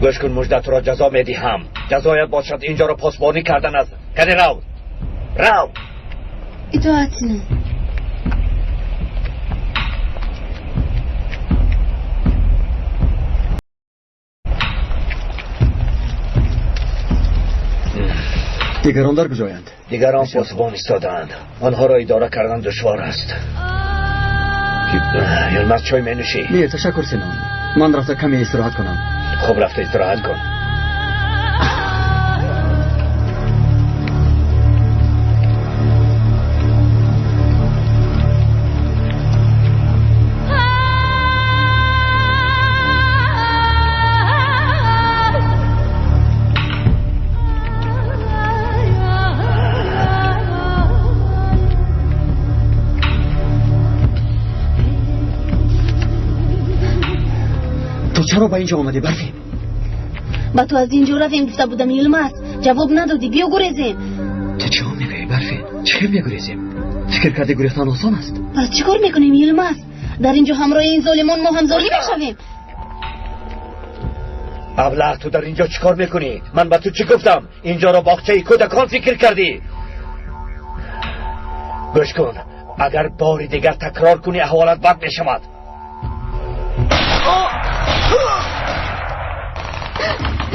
Гӯш кун, Мужда, туро ҷазо медиҳам. Ҷазоят бошад инҷоро посбонӣ кардан аст. Кане рав, рав. Итоат, Синон. Дигарон дар куҷоянд? Дигарон посбон истодаанд. Онҳоро идора кардан душвор аст. Юлмаз, чой менӯшӣ? Не, ташаккур, Синон. Ман рафта каме истироҳат кунам. Хуб, рафта истироҳат кун. Ту чаро ба инҷо омадӣ, Барфин? Ба ту аз инҷо равем гуфта будам, Юлмаз, ҷавоб надодӣ. Биё гурезем. Ту чӣ мегӯӣ, Барфин? Чӣ хел мегурезем? Фикр кардӣ гурехтан осон аст? Пас чӣ кор мекунем, Йилмаз? Дар инҷо ҳамроҳи ин золимон мо ҳам золим мешавем. Аблаҳ, ту дар инҷо чӣ кор мекунӣ? Ман ба ту чӣ гуфтам? Инҷоро боғчаи кӯдакон фикр кардӣ. Гӯш кун, агар бори дигар такрор кунӣ, аҳволат бад мешавад.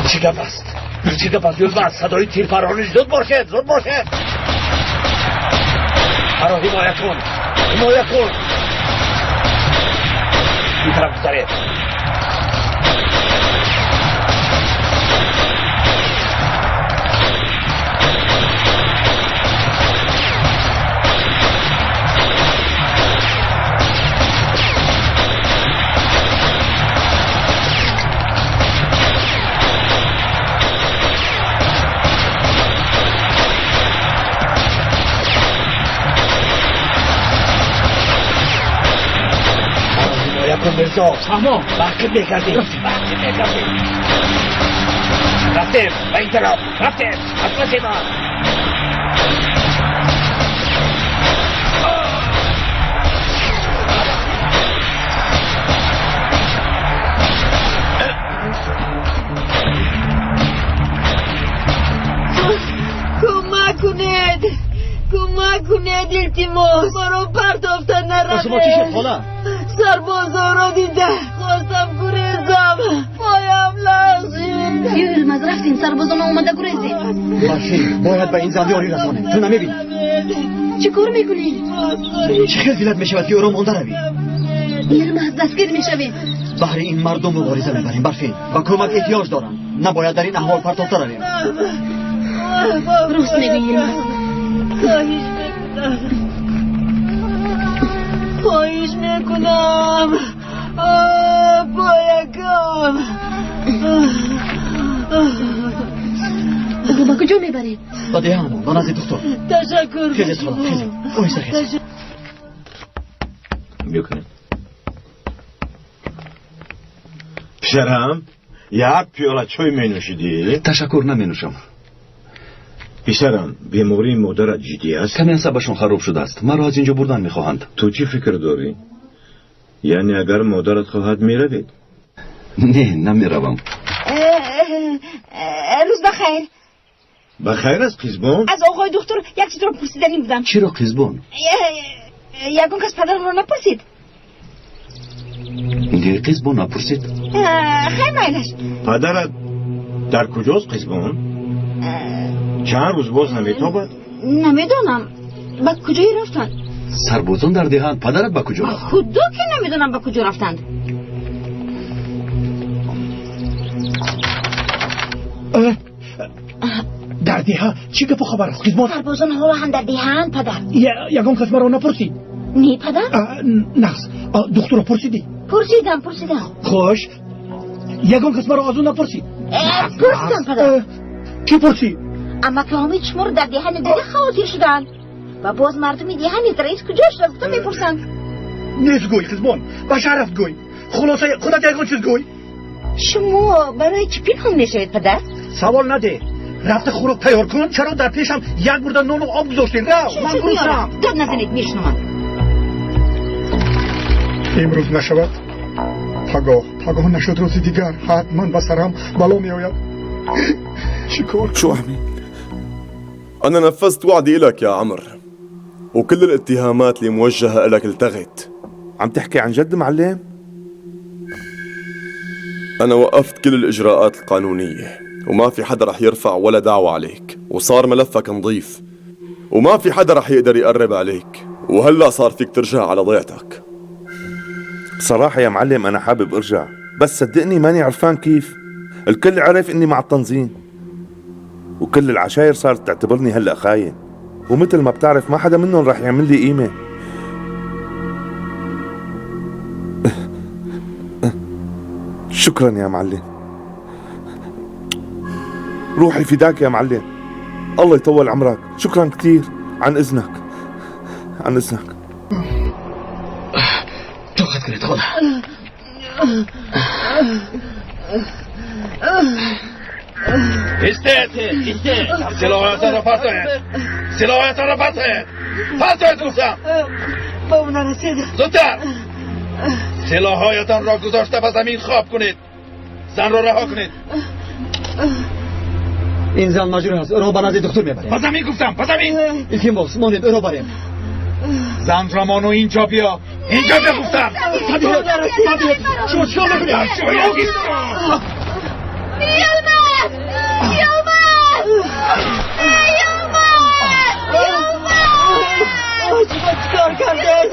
Ин чӣ гап аст? Ин чӣ гап аст, Йилмаз? Садои тирпаронӣ, зуд бошед, зуд бошед. Маро ҳимоя кун, ҳимоя кун. Ин тараф гузаред. Мирзо, вақт мекардем, вақт мекардем. Рафтем ба ин тараф, рафтем аз паси ман. Кӯмак кунед, кӯмак кунед, илтимос, маро партофта наравед. Шумо чӣ шуд, хола? Сарбозонро дида хостам гурезам, поям лағзид. Йилмаз, рафтем, сарбозон омада, гурезем. Барфин, бояд ба ин зан ёрӣ расонем. Ту намебинӣ? Чӣ кор мекунӣ? Чӣ хел дилат мешавад, ки ӯро монда равӣ? Йилмаз, дастгир мешавем. Баҳри ин мардум мубориза мебарем, Барфин. Ба кӯмак эҳтиёҷ дорам. Набояд дар ин аҳвол партофта равем. Рост мегӯӣ, Йилмаз. Хоҳиш мекунам, хоҳиш мекунам, поякам. Ӯро ба куҷо мебаред? Ба деҳаамон, ба назди духтур. Ташаккур. Хезед, хола, хезед, оҳиста хезед. Мекунем. Писарам, як пиёла чой менӯшидӣ? Ташаккур, наменӯшам. Писарам, бемории модарат ҷиддӣ аст? Каме асабашон хароб шудааст. Маро аз инҷо бурдан мехоҳанд. Ту чӣ фикр дорӣ? Яъне агар модарат хоҳад, меравед? Не, намеравам. Рӯз бахайр. Бахайр аст, қизбон. Аз оғои духтур як чизро пурсиданӣ будам. Чиро, қизбон? Ягон кас падарамро напурсид? Не, қизбон, напурсид. Хайр, майлаш. Падарат дар куҷост, қизбон? Чанд рӯз боз наметобад? Намедонам, ба куҷое рафтанд. Сарбозон дар деҳанд. Падарат ба куҷо рафт? Худо ки намедонам ба куҷо рафтанд. Дар деҳа чӣ гапу хабар аст, қизбон? Сарбозон ҳоло ҳам дар деҳаанд, падар. Ягон кас маро напурсид? Не, падар. Нағз, духтурро пурсидӣ? Пурсидам, пурсидам. Хуш, ягон кас маро аз ӯ напурсид? Пурсидам, падар. Кӣ пурсид? Амаки Ҳомид шуморо дар деҳа надида хавотир шуданд ва боз мардуми деҳа низ раис куҷо шуда гуфта мепурсанд. Нест гӯй, қизбон, ба шараф гӯй. Хулоса, худат ягон чиз гӯй. Шумо барои чӣ пинҳон мешавед, падар? Савол надеҳ. Рафта хӯрок тайёр кун. Чаро дар пешам як бурда нону об гузоштед? Рав, ман гуруснам. Дод назанед, мешунавам. Имрӯз нашавад, пагоҳ, пагоҳ нашуд, рӯзи дигар ҳатман ба сарам бало меояд. Чӣ кор? شو أعمل؟ أنا نفذت وعدي إلك يا عمر، وكل الاتهامات اللي موجهة إلك التغت. عم تحكي عن جد معلم؟ أنا وقفت كل الإجراءات القانونية، وما في حدا رح يرفع ولا دعوة عليك، وصار ملفك نظيف، وما في حدا رح يقدر يقرب عليك، وهلأ صار فيك ترجع على ضيعتك. صراحة يا معلم أنا حابب أرجع، بس صدقني ماني عرفان كيف. الكل عرف إني مع التنظيم، وكل العشاير صارت تعتبرني هلأ خاين، ومثل ما بتعرف ما حدا منهم رح يعمل لي قيمة. شكرا يا معلم، روحي فداك يا معلم، الله يطول عمرك، شكرا كثير. عن إذنك، عن إذنك. тоқат кунед, хола. Истед, истед! Силоҳоятонро партоед! Силоҳоятонро партоед! Партоед гуфтам. Ба ӯ нарасед. Зудтар. Силоҳҳоятонро гузошта ба замин хоб кунед. Занро раҳо кунед. Ин зан маҷрӯҳ аст, ӯро ба назди духтур мебарем. Ба замин гуфтам, ба замин. Илтимос, монед, ӯро барем. Занро мону инҷо биё. Инҷо биё гуфтам. Шумо чикор мекунед? Йилмаз! Йилмаз! Йилмаз! Йилмаз! Шумо чикор кардед?